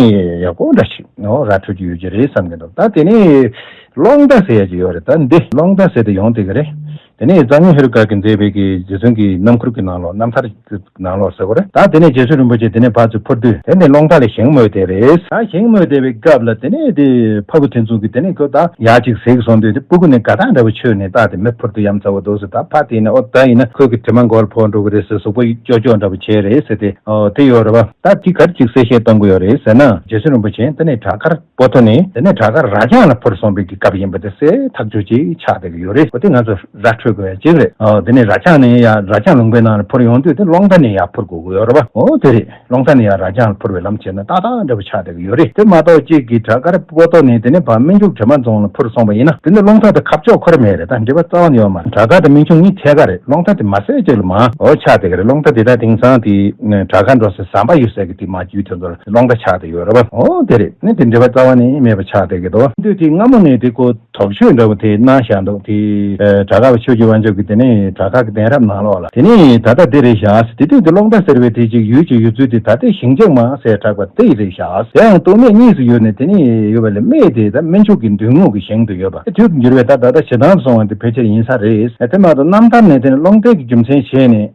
ཡག་པོ་འདྲ་ཞིག་འོ་ར་འཕྲོད་ཀྱི་ཡོད་ཀྱི་རེད་བསམ་གྱི་འདུག་ད་དེ་ནས་སློང་རྟ་ཟེར་ཡ་ཅིག་ཡོད་རེད། ད་འདི་སློང་རྟ་ཟེར་དེ་ཡོང་དེ་ག་རེད། དེ་ནས་རྩ་བརྙན་ཧེ་རུ་ཀ་གིས་མཛད་པའི་གི་རྗེ་བཙུན་གྱི་རྣམ་མགུར་གྱི་ནང་ལོགས་རྣམ་ཐར་གྱི་ནང་ལོགས་ཟེར་བ་རེད། ད་དེ་ནས་རྗེ་བཙུན་རིན་པོ་ཆེ་དེ་ནས་ཕར་ཚུར་འཕུར་དུས་དེ་ནས་སློང་རྟ་ལ་ཞིང་རྨོས་དེ་རེད། ད་ཞིང་རྨོས་དེ་བའི་སྐབས་ལ་དེ་ནས་དེ་ཕ་བུ་དེ་ཚོ་གིས་དེ་ནས་ཁོ་ད་ཡར་ཅིག་གཟིགས་སོང་དུས་དེ་སྤུ་གུ་ནས་དགའ་ཐག་འདྲ་བོ་ཆོད་ནས་ད་དེ་མི་འཕུར་དུས་ཡ་མཚན་པོ་འདུག་ཟེར། ད་ཕ་དེ་ནས་ཨོ་ད་ཡིན་ན་ཁོས་གི་དྲི་མ་མགོ་ལ་ཕོག་འགྲོ་གི་རེད་ཟེར། གཟུགས་པོ་སྐྱོ་སྐྱོ་འདྲ་བོ་བྱས་རེད་ཟེར་ཏེ་ཨོ་དེ་ཡོད་རེད་བ། ད་དེ་ག་རེ་ཅིག་གསལ་བཤད་གཏོང་གི་ཡོད་རེད་ཟེར་ན་རྗེ་བཙུན་རིན་པོ་ཆེ་དེ་ནས་བྲག་དཀར་པོ་ཏོ་ནས་དེ་ནས་བྲག་དཀར་རྭ་རྐྱང་ལ་འཕུར་སོང་བའི་གི་སྐབས་ཡིན་པ་དེ་གསལ་ཐག་ཆོད་ཅིག་ཆགས་བསྡད་ཀྱི་ཡོད་རེད། འོ་དེ་ང་ཚོ་ར་འཕྲོད་ དགོས་ཡ་གཅིག་རེད། ཨོ་དེ་ནས་རྭ་ལྕང་ནས་ཡ་རྭ་ལྕང་ལུང་པའི་ནང་ལ་འཕུར་ཡོང་དུས་དེ་ཀློང་རྟ་ནས་ཡར་འཕུར་དགོས་ཀྱི་ཡོད་རེད་པ། ཨོ་དེ་རེད། ཀློང་རྟ་ནས་ཡར་རྭ་ལྕང་ལ་འཕུར་བའི་ལམ་བྱས་ན་ཏག་ཏག་འདྲ་པོ་ཆགས་བསྡད་ཀྱི་ཡོད་རེད། དེ་མ་གཏོགས་གཅིག་གི་བྲག་དཀར་པོ་ཏོ་ནས་དེ་ནས་ཕར་སྨན་ཆུ་དྲི་མ་རྫོང་ལ་འཕུར་སོང་བ་ཡིན་ན་དེ་ནས་ཀློང་རྟ་དང་ཁ་ཕྱོགས་ཁོ་ར་མེད་རེད། ད་འབྲེལ་བ་རྩ་བ་ནས་ཡོད་མ་རེད། བྲག་དཀར་དང་སྨན་ཆུ་གཉིས་ཐད་ཀ་རེད། ཀློང་རྟ་དེ་མ་ཟད་ཅིག་ལ་མ་ཨོ་ཆགས་བསྡད་ཀྱི་རེད། ཀློང་རྟ་དེ་ད་དེང་སང་དེ་བྲག་དཀར་འགྲོ་སའི་ཟམ་པ་ཡོད་སའི་གི་དེ་མ་རྒྱུད་དེ་ཚོ་ལ་ཀློང་རྟ་ཆགས་བསྡད་ཡོད་རེད་པ། ཨོ་དེ་རེད། ནི་དེ་འབྲེལ་བ་རྩ་བ་ནས་མེད་པ་ཆགས་བསྡད་ཀྱི་འདུག་དུས་དེ་སྔ་མོ་ནས་དེ་ཀོ་དོག་ཤོས་འདྲ་བོ་དེ་གནང་བཞག་འདུག་དེ་བྲག་དཀར་བ་ཆོས་ཀྱི་དབང་ཕྱུག་གི་དེ་ནས་བྲག་དཀར་གྱི་གདན་རབས་ནང་ལོགས་ལ་དེ་ནས་ད་ལྟ་དེ་རེད་བཞག་དེ་དུས་དེ་ཀློང་རྟ་ཟེར་བའི་དེ་ཅིག་ཡུལ་གྱི་ཡུལ་ཚུལ་དེ་ད་ལྟའི་ཞིང་ཆེན་མ་ཟེར་གྲགས་པ་དེ་ཡི་རེད་བཞག་དེ་ཡང་སྟོད་སྨད་གཉིས་སུ་ཡོད་ནས་དེ་ནས་ཡོད་པ་ལས་སྨད་དེ་ད་སྨན་ཕྱུགས་ཀྱི་མདུན་ངོས་ཀྱི་ཞིང་དུ་ཡོད་པ་དེ་དུས་འགྱུར་བའི་ད་ད་ལྟ་བྱེ་ཐང་སོང་བ་དེ་ཕལ་ཆེར་ཡིན་ས་རེད། དེ་མ་གཏོགས་རྣམ་ཐར་ནས་དེ་ནས་ཀློང་རྟའི་གི་རྒྱུ་མཚན་བྱས་ནས་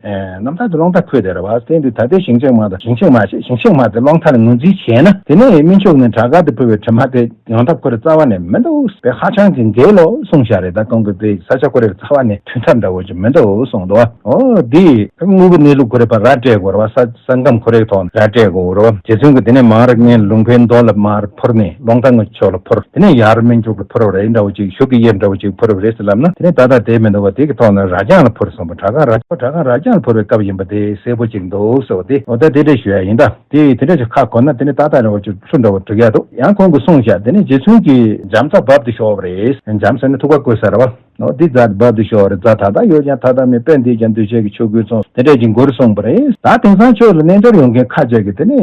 རྣམ་ཐར་དེ་ཀློང་རྟ་འཁོད་དེ་རེད་བ། དེ་དུས་ད་ལྟའི་ཞིང་ཆེན་མ་དང་ཞིང་ཆེན་མ་ཞིག་ཞིང་ཆེན་མ་དེ་ཀློང་རྟ་ལ་ངོས་འཛིན་བྱས་ན་དེ་ནས་སྨན་ཕྱུགས་ནས་བྲག་དཀར་དུ་འཕུར་བའི་དྲི་མ་དེ། ཡོང་ཐབས་ཁོ་རེ་རྩ་བ་ནས་མི་འདུག་དཔེ་ཧ་ཅང་གི་འགལ་ལོ་གསུངས་བཞག་རེད། ད་ཁོང་གི་དཔེ་ས་ཆ་ཁོ་རེ་རྩ་བ་ནས་མཐུན་ཐབས་འདྲ་བོ་ཅིག་མི་འདུག་གསུངས་འདུག་ཨོ་འདི་དངོས་པོ་གནས་ལུགས་ཁོ་རེ་ཕར་ར་སྤྲད་དགོས་རེད་བ། ས་ས་སྒམ་ཁོ་རེ་ཐོག་ནས་ར་སྤྲད་དགོས་རེད་བ། རྗེ་བཙུན་གྱིས་དེ་ནས་མར་ངའི་ལུང་པའི་མདོ་ལ་མར་འཕུར་ནས་ཀློང་རྟ་ངའི་ཕྱོགས་ལ་འཕུར། དེ་ནས་ཡར་སྨན་ཕྱུག་ལ་འཕུར་བ་རེད་འདྲ་བོ་ཅིག་གཞུག་གི་དབྱིབས་འདྲ་བོ་ཅིག་འཕུར་བ་རེད་ཟེར་ལབ་ན་དེ་ནས་ད་ལྟ་དེ་མི་འདུག་བ། དེ་གི་ཐོག་ནས་རྭ་རྐྱང་ལ་འཕུར་སོང་བ། བྲག་དཀར་རྭ་རྐྱང་བྲག་དཀར་རྭ་རྐྱང་ལ་འཕུར་བའི་སྐབས་ཡིན་པ་དེ་གསལ་པོ་ཅིག་འདུག་ཟེར་བ་དེ་འོ་ད་དེ་འདྲས་ཞུ་ཡ་ཡིན་ད། དེ་དེ་འདྲ་ཞིག་ཁ་གོ་ན་དེ་ནི་ཏག་ཏག་འདྲ་བོ་ཅིག་ཚུར་འདྲ་བོ་འགྲིག་ཡ་འདུག་ཡང་ཁོང་གིས་གསུངས་བཞག་དེ་ནི་རྗེ་བཙུན་གྱིས་འཇམ་རྩ་བབ་ཏུ་ཤོར་བ་རེད། འཇམ་ཟེར་ན་ཐུག་པ་བཀོད་ས་རེད་བ། འོ་འདི་རྩ་བབ་ཏུ་ཤོར་བ་རེད། རྩ་ད་ལྟ་ཡོད་ཀྱང་ད་ལྟ་མེད། དཔེ་འདིས་ཀྱང་འདུས་བྱས་ཀྱི་ཆོ་གའི་ཚོགས་དེ་འདྲས་ཀྱི་མགོ་རུ་སོང་བ་རེད། ད་དེང་སང་ཆོས་ལ་རྣལ་འབྱོར་ཡོང་མཁན་ཁ་ཅིག་གིས་དེ་ནི་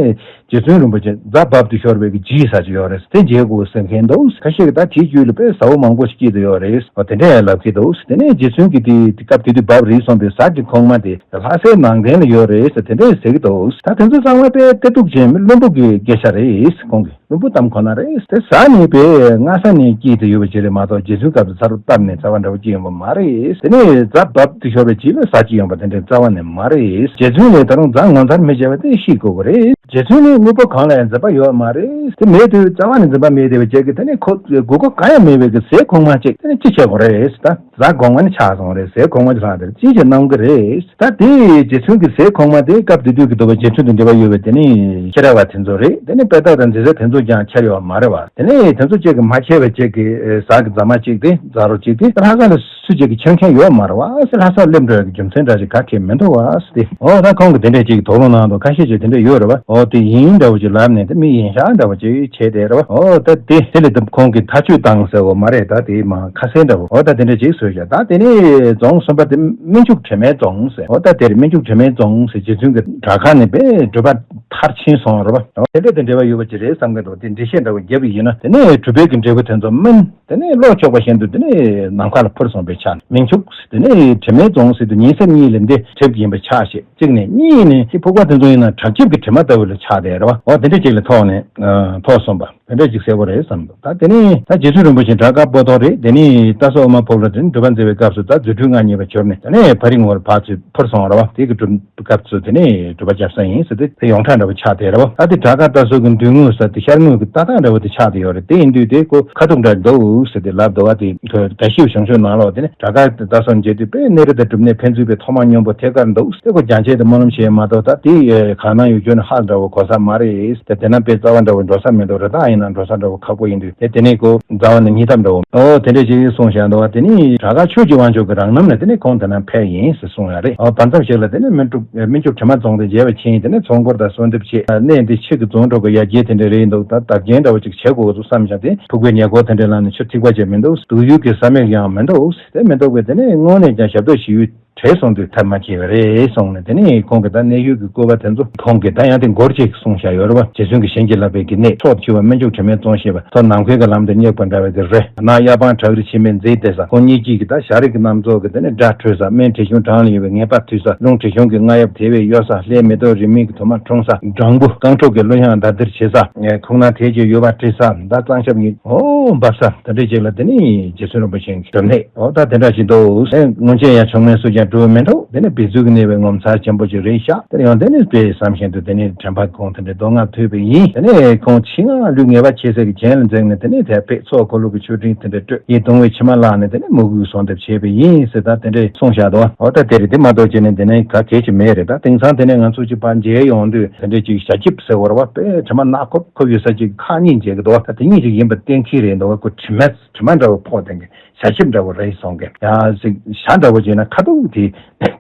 རྗེ་བཙུན་རིན་པོ་ཆེ་རྩ་བབ་ཏུ་ཤོར་བའི་གི་རྗེས་ས་ཅིག་ཡོད་རེད། དེ་མཇལ་དགོས་ཟེར་མཁན་འདུག་ཁ་ཤས་ཀྱིས་ད་དེའི་རྒྱུད་ལ་དཔེ་ཟ་འོ་མང་པོ་ཞིག་སྐྱེས་ཏེ་ཡོད་རེད། འོ་དེ་འདྲས་ལབ་ཀྱི་འདུག་དེ་ནས་རྗེ་བཙུན་གྱིས་དེ་དེ་སྐབས་དེ་དུས་བབ་རེད་གསུངས་པའི་ཟ་གི་གོང་མ་དེ། ལྷ་སའི་ནང་བསྟན་ལ་ཡོད་རེད་ཟེར་དེ་འདྲས་ཟེར་གྱི་འདུག་ད་དེ་ཚོ་ཚང་མ་དཔེ་གཏེར་སྟོན་ཅན་བླུན་པོ་གི་སྐད་ཆ་རེད། ཁོང་གིས་བླུན་པོ་གཏམ་ཁོ་ན་རེད། དེ་ཟ་ནས་དཔེ་སྔ་ས་ནས་སྐྱེས་ཏེ་ཡོད་པ་ཅིག་རེད་མ་གཏོགས་རྗེ་བཙུན་སྐབས་སུ་ཚ་རུ་བཏབ་ནས་ཚ་བ་འདྲ་བོ་སྐྱེས་ཡོང་པ་མ་རེད། དེ་ནས་རྩ་བབ་ཏུ་ཤོར་བའི་རྗེས་ལ་ཟ་གྱི་ཡོང་པ་དེ་འདྲའི་རྩ་བ་ནས་མ་རེད། རྗེ་བཙུན་ལས་ད་རུང་རྫ་ངོ་མཚར་མི་བྱེད་པ་དེ་ཤེས་དགོས་པ་རེད། རྗེ་བཙུན་ནི་དངོས་པོ་གང་ལ་ཡང་འཛིན་པ་ཡོད་མ་རེད། དེ་མེད་དུས་རྩ་བ་ནས་འཛིན་པ་མེད་བསྡད་པ་ཅིག་གིས་དེ་ནས་ཁོ་དགོས་མཁོ་གང་ཡང་མེད་པའི་གི་ཟས་གོང་མ་ཅིག་དེ་ནས་ཅི་བྱེད་དགོས་རེད་ད། རྫ་གོང་མ་ནི་ཆགས་སོང་རེད། ཟས་གོང་མ་དེ་ལྷག་དེར་ཅི་བྱེད་གནང་གི་རེད། ད་དེ་རྗེ་བཙུན་གྱི་ཟས་གོང་མ་དེ་སྐབས་དེ་དུས་ཀྱི་འདུལ་བ་རྗེ་བཙུན་དང་འབྲེལ་བ་ཡོད་པའི་དེ་ནི་ཁྱེར་བ་དེ་ཚོ་རེད། དེ་ནི་དཔེ་རྟགས་དང་མཛད་རྗེས་དེ་ཚོ་ཀྱང་ཁྱེར་ཡོད་མ་རེད་བ། དེ་ནི་དེ་ཚོ་གཅིག་གིས་མ་ཁྱེར་བའི་གཅིག་གིས་ཟ་གི་རྫ་མ་གཅིག་དེ་རྫ་རོ་གཅིག་དེ་ལྷ་ས་ལ་སུ་གཅིག་གིས་ཁྱེར་མཁན་ཡོད་མ་རེད་བ། ཟེར་ལྷ་སར་སླེབས་འགྲོ་ཡ་གི་རྒྱུ་མཚན་འདྲ་ཞིག་ག་གེ་མི་འདུག་བ་ཟེར་ཏེ། འོ་ད་ཁོང་གིས་དེ་འདྲས་ཅིག་དོགས་སློང་གནང་འདུག་ཁ་ཤས་ཅིག་དེ་འདྲས་ཡོད་རེད་བ། འོ་དེ་ཡིན་འདྲ་བོ་ཅིག་ལབ་ནས་དེ་མི་ཡིན་ཤག་འདྲ་བོ་ཅིག་བྱས་བསྡད་རེད་བ། འོ་ད་དེ་དེ་ལས་དེ་ཁོང་གིས་ཐག་གཅོད་བཏང་ཟེར་བ་མ་རེད། ད་དེ་མ་ཁ་གསལ་འདྲ་བོ། འོ་ད་དེ་འདྲས་ཅིག་བཟོས་ཤག་ད་དེ་ནས་རྫོང་གསུམ་པ་དེ་སྨན་ཕྱུགས་དྲི་མེད་རྫོང་ཟེར། འོ་ད་དེར་སྨན་ཕྱུགས་དྲི་མེད་རྫོང་ཟེར་རྗེ་བཙུན་གྱི་གྲྭ་ཁང་ནས་དཔེ་སྒྲུབ་པ་མཐར་ཕྱིན་སོང་རེད་བ། འོ་དེ་འདྲས་དེ་འབྲེལ་བ་ཡོད་པ་ཅིག་རེད་བསམ་གི་འདུག་དེ་འགྲེལ་བཤད་འདྲ་བོ་བརྒྱབ་པ་ཡིན་ན་དེ་ནས་གྲུབ་པའི་གི་འབྲས་བུ་དེ་ཚོ་སྨིན། དེ་ནས་བློ་ཆོག་པ་བཞིན་དུ་དེ་ནས་ནམ་མཁའ་ལ་འཕུར་སོང་བའི་ཆ་ནས་སྨན་ཕྱུགས་དེ་ནས་དྲི་མེད་རྫོང་ཟེར་དུས་ཉིན་གསེབ་གཉིས་ལ་འདི་གྲིབ་ཡིན་པའི་ཆ་ཞིག་གཅིག་ནས་གཉིས་ནས་དེ་ཕུག་པ་དེ་ཚོ་ཡིན་ན་བྲག་སྐྱིབས་ཀྱི་དྲི་མ་ལྟ་བུ་ལ་ཆགས་བསྡད་རེད་བ། འོ་དེ་འདྲ་ཅིག་ལ་ཐོགས་ནས་ཐོགས་སོང་བ་དེ་འདྲ་ཅིག་གསལ་པོ་རེད་བསམ་འདུག་ད་དེ་ནས་ད་རྗེ་བཙུན་རིན་པོ་ཆེ་བྲག་དཀར་སྤོ་ཏོག་རེད། དེ་ནས་རྟ་སོགས་ཨོ་མ་ཕོབ་ལ་དེ་ནས་སྒྲུབ་པ་མཛད་པའི་སྐབས་སུ་ད་རྫུ་འཕྲུལ་མངའ་བརྙེས་པ་གྱུར་ནས་དེ་ནས་ཕ་རི་ངོར་ཕར་ཚུར་འཕུར་སོང་བ་རེད་བ། དེ་གི་གྲུབ་སྐབས་སུ་དེ་ནས་སྒྲུབ་པ་བརྒྱབ་ས་ཡིན་ཟེར་ཏེ་དེ་ཡོངས་གྲགས་འདྲ་བོ་ཆགས་བསྡད་རེད་བ། ད་དེ་བྲག་དཀར་རྟ་སོགས་ཀྱི་མདུན་ངོས་ས་དེ་ཤར་ངོས་ཀྱི་ཏག་ཏག་འདྲ་བོ་དེ་ཆགས་བསྡད་ཡོད་རེད། དེ་ཡིན་དུས་དེ་ཁོ་ཁ་ཐུག་འདྲ་འདུག་ཟེར་ཏེ་ལབ་འདུག་བ། དེ་དགའ་ཞིབ་བྱང་ཆུབ་ནང་ལོགས་དེ་ནས་བྲག་དཀར་རྟ་སོགས་མཇལ་དུས་དཔེ་གནས་རི་དང་སྒྲུབ་གནས་ཕན་ཚུན་པའི་ཐོག་མ་སྙོམས་པོ་ཐད་ཀར་འདུག་ཟེར། ཁོ་རྒྱ་ཆེ་དེ་སྨོན་ལམ་བྱས་མ་གཏོགས་ད་དེ་གང་ན་ཡོད་རྒྱུ་ནི་ཧ་འདྲ་བོ་གོ་ས་མ་རེད་ཟེར། དེ་ན་དཔེ་རྩ་བ་འདྲ་བོ་འགྲོ་ས་མི་འདུག་རི་དྭགས་ཡིན་ན་འགྲོ་ས་འདྲ་བོ་ཁག་པོ་ཡིན་དུས་དེ་དེ་ནས་ཁོ་རྩ་བ་ནས་སྙིང་སྟོབས་འདྲ་བོ་ཨོ་དེ་འདྲས་ཅིག་གསུངས་བཞག་འདུག་བ། དེ་ནས་བྲག་དཀར་ཆོས་ཀྱི་དབང་ཕྱུག་གི་རང་རྣམ་ལ་དེ་ནས་ཁོང་དེ་ན་ཕེབས་ཡིན་ཟེར་གསུངས་ཡ་རེད། ཨོ་བར་མཚམས་ཤིག་ལ་དེ་ནས་སྨན་ཕྲུག་སྨན་ཕྲུག་དྲི་མ་རྫོང་དུ་མཇལ་བ་ཕྱིན། དེ་ནས་ཚོགས་འཁོར་དང་གསོལ་འདེབས་བྱས། གནས་འདི་ཆོས་ཀྱི་རྫོང་འགྲོ་གི་ཡ་གྱལ་དེ་འདྲ་རེད་འདུག་ད་བདག་རྐྱེན་འདྲ་བོ་ཅིག་བྱེད་དགོས་འདུག་བསམ་བཞག་དེ་ཕུག་པའི་ཉེ་འཁོར་དེ་འདྲ་ལ་ནི་ཆུ་ཐིགས་པ་ཅིག་མི་འདུག་སྡུག་ཡུས་ཀྱི་ས་མིག་ཡང་མི་འདུག་དེ་མི་འདུག་པས་དེ་ནས་དངོས་གནས་ཀྱང་ཞབས་ཏོག་ཞུ་ཡུལ་བྲལ་སོང་དུས་ཐབས་མ་སྐྱེས་པ་རེད་གསུངས་ནས། དེ་ནས་ཁོང་གིས་ད་གནས་ཡུལ་གྱི་བཀོད་པ་དེ་ཚོ་ཁོང་གིས་ད་ཡང་དེ་མགོར་ཅིག་གསུངས་བཞག་ཡོད་རེད་བ། རྗེ་བཙུན་གྱིས་བྱིན་གྱིས་བརླབས་པའི་གི་གནས་སོགས་ཞུ་བ་སྨན་ཕྲུག་དྲི་མེད་རྫོང་ཞེས་པ་སོགས་ནམ་མཁའི་གི་ལམ་དུ་སྙེགས་པ་འདྲ་བའི་གི་རི། ནགས་གཡའ་སྤང་བྲག་རི་ཆེན་མོའི་མཛེས་ལྡན་ས། ཁོང་གཉིས་ཀྱིས་གི་ད་བྱ་རིགས་ཀྱི་རྣམ་རྫོགས་ཀྱི་དེ་ནས་སྒྲ་འཕྲོད་ས། སྨན་དྲི་བྱུང་བྲང་ལ་ཡོད་པའི་ངེས་པར་ཐོས་ས། རླུང་དྲི་བྱུང་གི་རྔ་ཡབ་དེ་བས་གཡོ་ས། ལྷའི་མེ་ཏོག་རིང་མིན་གྱི་དུ་མ་འཁྲུངས་ས། སྦྲང་བུ་རྐང་ཁྲོག་གི་གླུ་དབྱངས་ཟླ་ལྡིར་བྱེད་ས། ཁུག་ནག་དལ་གྱིས་གཡོ་བ་བྲི་ས། མདའ་གཙང་ཆབ་ཀྱིས་ཨོ་འབབ་ས། དེ་འདྲ་ཅིག་ལ་དེ་ནས་རྗེ་བཙུན་རིན་པོ་ཆེ་གི་སྒྲུབ་གནས། འོ་ད་དེ་འདྲ་ཞིག་འདུག་སྔོན་ཆད་ཡང་ཆུང་མའི་སུ་ཀྱང་ འགྲོ་མི་འདུག་དེ་ནས་བེད་སྤྱོད་ཀྱི་གནས་པའི་ངོ་མཚར་ཆེན་པོ་ཅིག་རེད་ཤག་དེ་ཡང་དེ་ནས་དཔེ་བསམ་བཞིན་དུ་དེ་ནས་དྲན་པ་ཁོང་དེ་འདྲའི་མདོ་སྔགས་ཐོས་པ་ཡིན། དེ་ནས་ཁོང་ཕྱི་ནང་ལུས་ངེས་པ་ཆེ་སའི་གི་གྱེན་ལ་འཛེགས་ནས་དེ་ནས་དེ་དཔེ་ཚོགས་འཁོར་ལོ་གི་མཆོད་སྤྲིན་དེ་འདྲ་སྤྲོས། ཡིད་གདུང་བའི་མཆི་མ་བླངས་ནས་དེ་ནས་མོས་གུས་གསོལ་འདེབས་བྱས་པ་ཡིན་ཟེར། ད་དེ་འདྲས་གསུངས་བཞག་འདུག་འོ་ད་དེ་རེད། དེ་མ་གཏོགས་བྱས་ནས་དེ་ནས་ག་གལ་ཅིག་མེད་རེད། ད་དེང་སང་དེ་ནས་ང་ཚོ་ཅིག་ཕར་མཇལ་ཡོང་དུས་དེ་འདྲས་ཅིག་ཞལ་ཆིབས་ཟེར་བ་རེད་བ། དཔེ་དྲི་མ་ནག་ཁོབ་ཁོབ་ཡོད་ས་ཅིག་ཁག་གཉིས་མཇལ་གི་འདུག་ད་དེ་གཉིས་ཅིག་ཡིན་པ་གཏན་འཁེལ་རེད་འདུག་ཁོ་དྲི་མ་དྲི་མ་འདྲ་བོ་ཕོག་བསྡད་མཁན། ཞལ་ཆིབས་འདྲ་བོ་རེད་གསུང་མཁན། ཡང་ཞིག་ཞྭ་འདྲ་བོ་བྱས་ན་ཁ་ཐུག་དེ་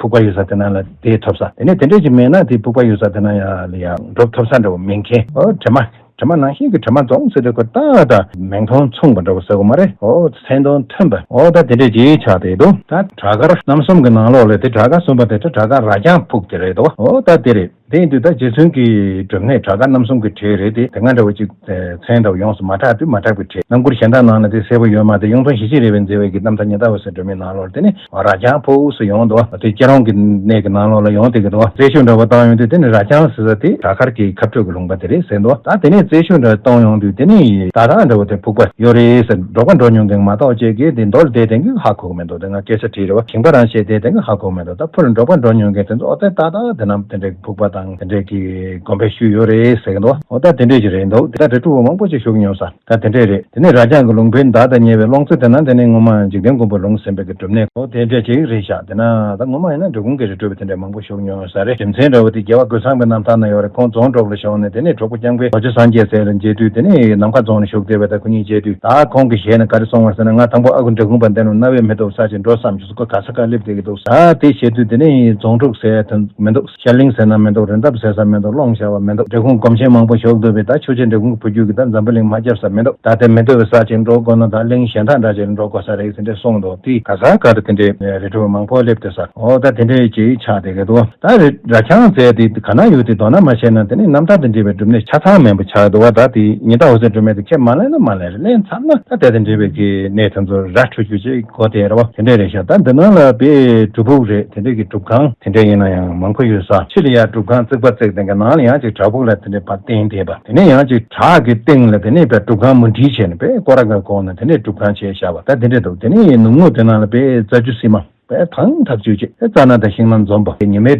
ཕུག་པ་ཡོད་ས་དེ་ནང་ལ་བསྡད་ཐུབ་ས། དེ་ནས་དེ་འདྲས་ཅིག་མེད་ན་དེ་ཕུག་པ་ཡོད་ས་དེ་ནང་ཡ་ལ་ཡ་འགྲོ་ཐུབ་ས་འདྲ་བོ་མེད་མཁན། ཨོ་དྲི་མ་དྲི་མ་ནང་བཞིན་གྱི་དྲི་མ་རྫོང་ཟེར་དུས་ཁོ་ཏག་ཏག་མིང་མཐོང་མཚུངས་པ་འདྲ་བོ་ཟེར་གོ་མ་རེད། ཨོ་མཚན་དོན་མཐུན་པ། ཨོ་ད་དེ་འདྲས་ཅིག་ཆགས་བསྡད་འདུག་ད་བྲག་དཀར་རྣམ་གསུམ་གྱི་ནང་ལོགས་ལ་དེ་བྲག་དཀར་གསུམ་པ་དེ་བྲག་དཀར་རྭ་རྐྱང་ཕུག་དེ་རེད་འདུག་ཨོ་ད་དེ་རེད། དེ་ཡིན་དུས་ད་རྗེ་བཙུན་གྱི་སྒྲུབ་གནས་བྲག་དཀར་རྣམ་གསུམ་གྱི་གྲས་རེད་དེ། དེ་སྔ་འདྲ་བོ་ཅིག་མཚན་འདྲ་བོ་ཡོངས་སུ་མ་གྲགས་དུས་མ་གྲགས་པའི་གྲས། རྣམ་མགུར་གཞན་དག་ནང་ལ་དེ་གསལ་པོ་ཡོད་མ་རེད། གཡུང་དྲུང་ཞི་བྱེད་རས་པའི་མཛད་པའི་གི་རྣམ་ཐར་ཉི་ཟླ་འོད་ཟེར་སྒྲོན་མེའི་ནང་ལོགས་དེ་ནི་རྭ་རྐྱང་ཕུག་སུ་ཡོང་འདུག་དེ་སྐྱེ་རོང་གི་གནས་ཀྱི་ནང་ལོགས་ལ་ཡོང་བསྡད་ཀྱི་འདུག་རྩེ་ཤོད་འདྲ་བོ་བཏང་ཡོང་དུས་དེ་ནི་རྭ་རྐྱང་ཟེར་ས་དེ་བྲག་དཀར་གྱི་ཁ་སྤྲོད་ཀྱི་ལུང་པ་དེ་རེད་ཟེར་འདུག་ད་དེ་ནས་རྩེ་ཤོད་འདྲ་བཏང་ཡོང་དུས་དེ་ནི་ཏག་ཏག་འདྲ་བོ་དེ་ཕུག་པ་ཡོད་རེད་ཟེར། འབྲོག་པ་འགྲོ་མྱོང་མཁན་མ་གཏོགས་ཅིག་གིས་དེ་མདོ་ལ་བསྡད་བསྡད་མཁན་ཧ་གོ་གི་མི་འདུག་དེ་སྔ་སྐད་ཆ་དྲིས་རེད་བ། ཞིང་པ་རང་བྱས་བསྡད་བསྡད་མཁན་ཧ་གོ་གི་མི་འདུག་ད་ཕུ་ལ་འབྲོག་པ་འགྲོ་མྱོང་མཁན་དེ་ཚོ་ཨོ་དེ་ཏག་ཏག་དེ་ནང་དེ་འདྲའི་ཕུག་པ་དང་དེ་འདྲའི་གི་དགོན་པའི་ཤུལ་ཡོད་རེད་ཟེར་གི་འདུག་ཨོ་ད་དེ་འདྲས་ཅིག་རེད་འདུག་དེ་ད་རི་ཁྲོད་པ་མང་པོ་ཅིག་བཞུགས་མྱོང་ས་ད་དེ་འདྲས་རེད། དེ་ནས་རྭ་རྐྱང་གི་ལུང་པའི་མདའ་དང་ཉེ་བའི་ཀློང་རྩེ་དེ་ན་དེ་ནས་སྔོན་མ་འཇིག་རྟེན་མགོན་པོ་ལུང་ཟིན་པའི་གི་སྒྲུབ་གནས་ཨོ་དེ་འདྲས་ཅིག་རེད་ཤག་དེ་ན་ད་སྔོན་མ་ཡིན་ན་འབྲི་གུང་གི་རི་ཁྲོད་པ་དེ་འདྲས་མང་པོ་བཞུགས་མྱོང་ས་རེད། རྒྱུ་མཚན་འདྲ་བོ་དེ་རྒྱལ་བ་རྒོད་ཚང་པའི་རྣམ་ཐར་ན་ཡོད་རེད། ཁོང་རྫོང་དྲུག་ལ་བཞུགས་ནས་དེ་ནས་གྲོགས་པོ་རྐྱང་པའི་རྡོ་རྗེ་སངས་རྒྱས་ཟེར་ལ་མཇལ་དུས་དེ་ནས་ནམ་མཁའ་རྫོང་ལ་བཞུགས་བསྡད་པ་ད་ཁོ་གཉིས་མཇལ་དུས་ད་ཁོང་གི་ཞལ་ནས་ག་རེ་གསུངས་པ་ཟེར་ན། ང་དང་པོ་ཨ་ཁུ་འབྲི་གུང་པ་བསྟེན་རུང་རྣ་བས་མི་ཐོས་ས་ཅིག་འགྲོ་བསམ་བྱུང་སོང་། ཁོ་ག་ས་ག་སླེབས་བསྡད་ཀྱི་འདུག་ད་དེ་བྱེད་དུས་དེ་ནས་རྫོང་དྲུག་ཟེར་ཡ་དེ་མི་འདུག་ཤར་གླིང་ཟེར་ན་མི་འདུག་རི་འདབས་ཟེར་ས་མི་འདུག་ཀློང་བྱ་བ་མི་འདུག་འབྲི་གུང་སྒོམ་ཆེན་མང་པོ་བཞུགས་འདུག་པས་ད་ཆོས་རྗེ་འབྲི་གུང་གི་བུ་རྒྱུད་ཀྱི་ད་འཛམ་བུ་གླིང་མ་ཁྱབ་ས་མི་འདུག་ད་དེ་མི་འདུག་པའི་ས་ཅིག་འགྲོ་དགོས་ན་ད་གླིང་གཞན་དག་འདྲ་ཅིག་ལ་འགྲོ་དགོས་ས་རེད་ཟེར་འདྲ་གསུངས་འདུག་དེ་ག་ས་ག་རེ་དེ་འདྲའི་རི་ཁྲོད་མང་པོ་སླེབས་བསྡད་ས་འོ་ད་དེ་འདྲའི་ཅིག་ཆགས་བསྡད་ཀྱི་འདུག་ད་རི་རྭ་རྐྱང་ཟེར་དེ་ག་ན་ཡོད་དེ་དོ་སྣང་མ་བྱས་ན་དེ་ནི་རྣམ་ཐར་དང་འབྲེལ་བའི་སྒྲུབ་གནས་ཆ་ཚང་མིན་པ་ཆགས་འདུག་བ། ད་དེ་ཉི་ཟླ་འོད་ཟེར་སྒྲོན་མེ་དེ་ཁས་མ་ལེན་ན་མ་ལེན་རེད། ལེན་ཚར་ན་ད་དེ་དང་འབྲེལ་བའི་གི་གནས་དེ་ཚོ་ར་འཕྲོད་རྒྱུ་ཅིག་གོ་དེ་རེད་བ། དེ་འདྲ་རེད་ཤག་ད་འདི་ནང་ལ་དཔེ་སྒྲུབ་ཕུག་རེད། དེ་འདྲ་གི་སྒྲུབ་ཁང་དེ་འདྲ་ཡིན་ན་ཡང་མང་པོ་ཡོད་ས། ཕྱི་ལ་ཡ་སྒྲུབ་ཁང་བརྩིགས་པ་བརྩིགས་དེ་ག་ནང་ལ་ཡང་ཅིག་བྲག་ཕུག་ལ་དེ་འདྲ་ཕར་བརྟེན་བསྡད་པ། དེ་ནས་ཡང་ཅིག་བྲག་གི་སྟེང་ལ་དེ་ནས་དཔེ་སྒྲུབ་ཁང་མུ་འབྲེལ་བྱས་ནས་དཔེ་སྐོར་ར་ག་གོང་ན་དེ་ནས་སྒྲུབ་ཁང་བྱས་བཞག་པ་ད་དེ་འདྲ་འདུག་དེ་ནས་ནུབ་ངོས་དེ་ནང་ལ་དཔེ་རྫ་ཆུ་བསིལ་མ་དཔེ་ཐང་ཐག་ཆོད་ཅིག་དཔེ་རྩ་སྣ་དང་ཤིང་སྣ་འཛོམས་པ། ཉི་མའི་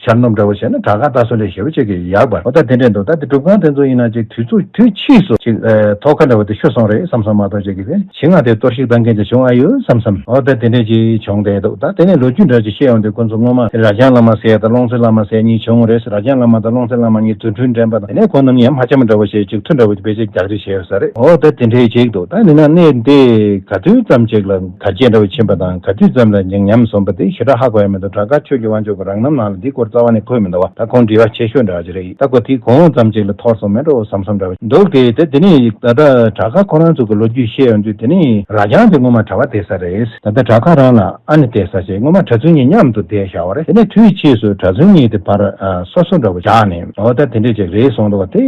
ཤར་ནུབ་འདྲ་བོ་བྱས་ན་བྲག་དཀར་རྟ་སོ་ལས་ཞེ་པོ་ཅིག་གི་ཡག་པ། འོ་ད་དེ་འདྲས་འདུག་ད་དེ་སྒྲུབ་ཁང་དེ་ཚོ་ཡིན་ན་ཅིག་དུས་ཚོད་དུས་ཕྱིས་སུ་ཅིག་ཨ་ཐོག་ཁ་འདྲ་བོ་དེ་ཤོར་སོང་རེད་བསམ་བསམ་མ་གཏོགས་ཅིག་གི་ཞིང་ང་དེ་གཏོར་བཤིག་བཏང་མཁན་ཅིག་བྱུང་ཨ་ཡོད་བསམ་བསམ། འོ་ད་དེ་འདྲས་ཅིག་བྱུང་བསྡད་འདུག་ད་དེ་ནས་ལོ་རྒྱུས་འདྲ་ཅིག་བཤད་ཡོང་དུས་ཁོ་ཚོ་སྔོན་མ་དེ་རྭ་རྐྱང་བླ་མ་ཟེར་ཡ་དང་ཀློང་རྩེ་བླ་མ་ཟེར་ཡ་གཉིས་བྱུང་རེད། རྭ་རྐྱང་བླ་མ་དང་ཀློང་རྩེ་བླ་མ་གཉིས་རྫུ་འཕྲུལ་འགྲན་པ་དང་དེ་ནས་ཁོང་རྣམ་གཉིས་ཡང་ཕ་ཆེན་པོ་འདྲ་བོ་བྱས་ཅིག་མཐུ་འདྲ་བོ་དཔེ་ཅིག་རྒྱག་རེས་བྱས་ཡོད་ས་རེད། འོ་ད་དེ་འདྲས་ཅིག་འདུག་ད་ནི་ན་གནས་འདི་ག་དུས་ཙམ་ཅིག་ལ་དར་རྒྱས་འདྲ་བོ་ཕྱིན་པ་དང་ག་དུས་ཙམ་ལ་ཉམས་སོང་པ་དེ་ཞེ་དྲག་ཧ་གོ་ཡ་མི་འདུག་བྲག་དཀར་ཆོས་ཀྱི་དབང་ཕྱུག་གི་རང་རྣམ་ནང་ལ་འདིའི་སྐོར་རྩ་བ་ནས་འཁོད་མི་འདུག་བ། ད་ཁོང་དྲི་བ་ཆེ་ཤོས་འདྲ་ཅིག་རེད། ད་ཁོ་དེའི་གོང་ཙམ་ཅིག་ལ་འཐོར་སོང་མེད་འགྲོ་བསམ་བསམ་འདྲ་བ་འདུག་དེ་དེ་དེ་ནས་ད་ལྟ་བྲག་དཀར་ཁོ་རང་ཚོ་གི་ལོ་རྒྱུས་བཤད་ཡོང་དུས་དེ་ནས་རྭ་རྐྱང་དེ་སྔོན་མ་གྲྭ་པ་བསྡད་ས་རེད། ད་ལྟ་བྲག་དཀར་རང་ལ་ཨ་ནེ་བསྡད་ས་ཞིག་སྔོན་མ་གྲྭ་བཙུན་གཉིས་མཉམ་དུ་བསྡད་བཞག་པ་རེད། དེ་ནས་དུས་ཕྱིས་སུ་གྲྭ་བཙུན་གཉིས་དེ་བར་སོ་སོ་འདྲ་བོ་བཞག་ནས་འོ་ད་དེ་འདྲས་ཅིག་རེད་གསུངས་འདུག་བ། དེ་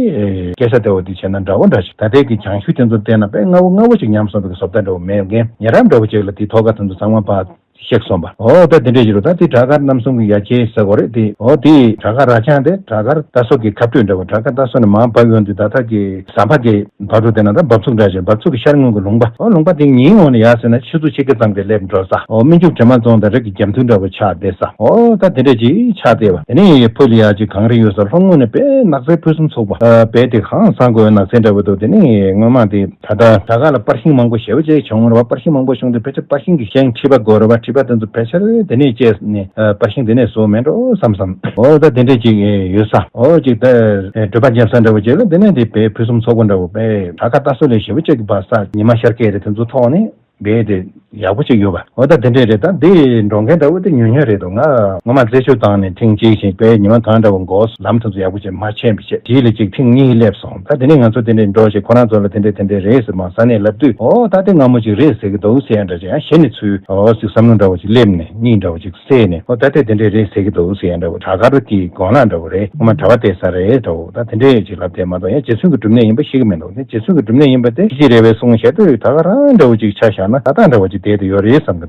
སྐད་ཆ་དེ་བ་དེ་བྱས་ན་འདྲ་བོ་འདྲ་ཞིག་ད་ལྟའི་གི་བྱང་ཤུལ་དེ་ཚོ་བལྟས་ན་དཔེ་སྔ་བོ་སྔ་བོ་ཞིག་ཉམས་སོང་བའི་བཟོ་ལྟ་འདྲ་བོ་མེད་མཁན། ཉེ་རབས་འདྲ་བོ་ཅིག་ལ་དེའི་ཐོག་ཁ་དེ་ཚོ་ཚང་མ་ཕར་གཤེགས་སོང་བ། འོ་ད་དེ་འདྲས་ཞིག་རུ་ད་དེ་བྲག་དཀར་རྣམ་གསུམ་གྱི་ཡ་གྱལ་ཟེར་དགོས་རེད་དེ། འོ་དེ་བྲག་དཀར་རྭ་རྐྱང་དེ་བྲག་དཀར་རྟ་སོ་གི་ཁ་སྤྲོད་འདྲ་བོ། བྲག་དཀར་རྟ་སོ་ནས་མར་བབས་ཡོང་དུས་ད་ལྟ་གི་ཟམ་པ་གི་བར་དུ་དེ་ན་ད་འབབ་ཚུགས་འདྲ་ཞིག་འབབ་ཚུགས་ཀྱི་ཤར་ངོས་ཀྱི་ལུང་པ། འོ་ལུང་པ་དེ་ཉིན་འོང་ནས་ཡར་སོང་ན་ཆུ་ཚོད་ཕྱེད་ཀ་ཙམ་གྱིས་སླེབས་འགྲོ་ས། འོ་སྨིན་ལྕུག་དྲི་མ་རྫོང་དང་རི་གི་རྒྱབ་མདུན་འདྲ་བོ་ཆགས་བསྡད་ས། འོ་ད་དེ་འདྲས་ཅིག་ཆགས་བསྡད་པ། དེ་ནས་ཕུ་ལ་ཡ་ཅིག་གངས་རི་ཡོད་ས་ལྷོ་ངོས་ནས་དཔེ་ནགས་ཚལ་ཕུན་སུམ་ཚོགས་པ། ཨ་དཔེ་དེ་ཧང་སང་དགོས་ནགས་ཚལ་འདྲ་བོ་འདུག་དེ་ནས་སྔོན་མ་དེ་ད་ལྟ་བྲག་དཀར་ལ་པར་ཤིང་མང་པོ་ཞེ་པོ་ཅིག་བྱུང་བ་རེད་བ། པར་ཤིང་མང་པོ་བྱུང་དུས་ཕལ་ཆེར་པར་ཤིང་གི་ཤིང་མཁྲིས་པ་དགོས་རེད་བ། མཁྲིས་པ་དེ་ཚོ་ཕལ་ཆེར་དེ་ནས་བཅད་ནས་ཨ་པར་ཤིང་དེ་ནས་བཟོ་མེད་འགྲོ་བསམ་བསམ། འོ་ད་དེ་འདྲས་ཅིག་ཡོད་ས། འོ་ཅིག་ད་སྒྲུབ་པ་བརྒྱབ་ས་འདྲ་བོ་ཅིག་ལ་དེ་ནས་དེ་དཔེ་ཕུན་སུམ་ཚོགས་པོ་འདྲ་བོ། དཔེ་བྲག་དཀར་རྟ་སོ་ལས་ཞེ་པོ་ཅིག་གི་བ་ས་ཉི་མ་ཤར་སྐད་རེད། དེ་ཚོ་ཐོག་ནས་དཔེ་དེ་ཡག་པོ་ཅིག་ཡོད་པ། འོ་ད་དེ་འདྲས་རེད། ད་འདི་འགྲོ་མཁན་འདྲ་བོ་དེ་ཉུང་ཉུང་རེད་འདུག་ང་སྔོན་མ་རྩད་གཅོད་བཏང་ནས་ཐེངས་གཅིག་བཞིན་དཔེ་ཉི་མ་གང་འདྲ་བོ་འགོར་ལམ་དེ་ཚོ་ཡག་པོ་ཅིག་མ་ཕྱིན་པ་བྱས། དེ་ལ་ཅིག་ཐེངས་གཉིས་སླེབས་སོང་། ད་དེ་ནས་ང་ཚོ་དེ་འདྲས་འགྲོ་ཞིག་ཁོ་རང་ཚོ་ལ་དེ་འདྲས་དེ་འདྲས་རེད་ཟེར་མ་ས་ནས་ལབ་དུས། འོ་ད་དེ་སྔ་མོ་ཅིག་རེད་ཟེར་གི་འདུག་ཟེར་ཡ་འདྲ་ཅིག་ཡང་གཞི་ནས་ཚུར་འོ་ཅིག་བསམ་བློ་འདྲ་བོ་ཅིག་སླེབས་ནས་གཉིད་འདྲ་བོ་ཅིག་སད་ནས། འོ་ད་དེ་དེ་འདྲས་རེད་ཟེར་གི་འདུག་ཟེར་ཡ་འདྲ་བོ། བྲག་དཀར་གྱི་གོང་ལ་འདྲ་བོ་རེད། སྔོན་མ་གྲྭ་པ་བསྡད་ས་རེད་འདྲ་བོ། ད་དེ་འདྲས་ཅིག་ལབ་བསྡད་མ་གཏོགས་ཡང་རྗེ་བཙུན་གྱི་སྒྲུབ་གནས་ཡིན་པ་ཤེས་གི་མི་འདུག་ནི་རྗེ་བཙུན་གྱི་སྒྲུབ་གནས་ཡིན་པ་དེ་ཅི་རེད་པས་གསུངས་བཤད་དུས་ད་ག་རང་འདྲ་བོ་ཅིག་ཆ་བཞག་ན་ད་ལྟ་འདྲ་བོ་ཅིག་བསྡད་དུ་ཡོད་རེད་བསམ་གི།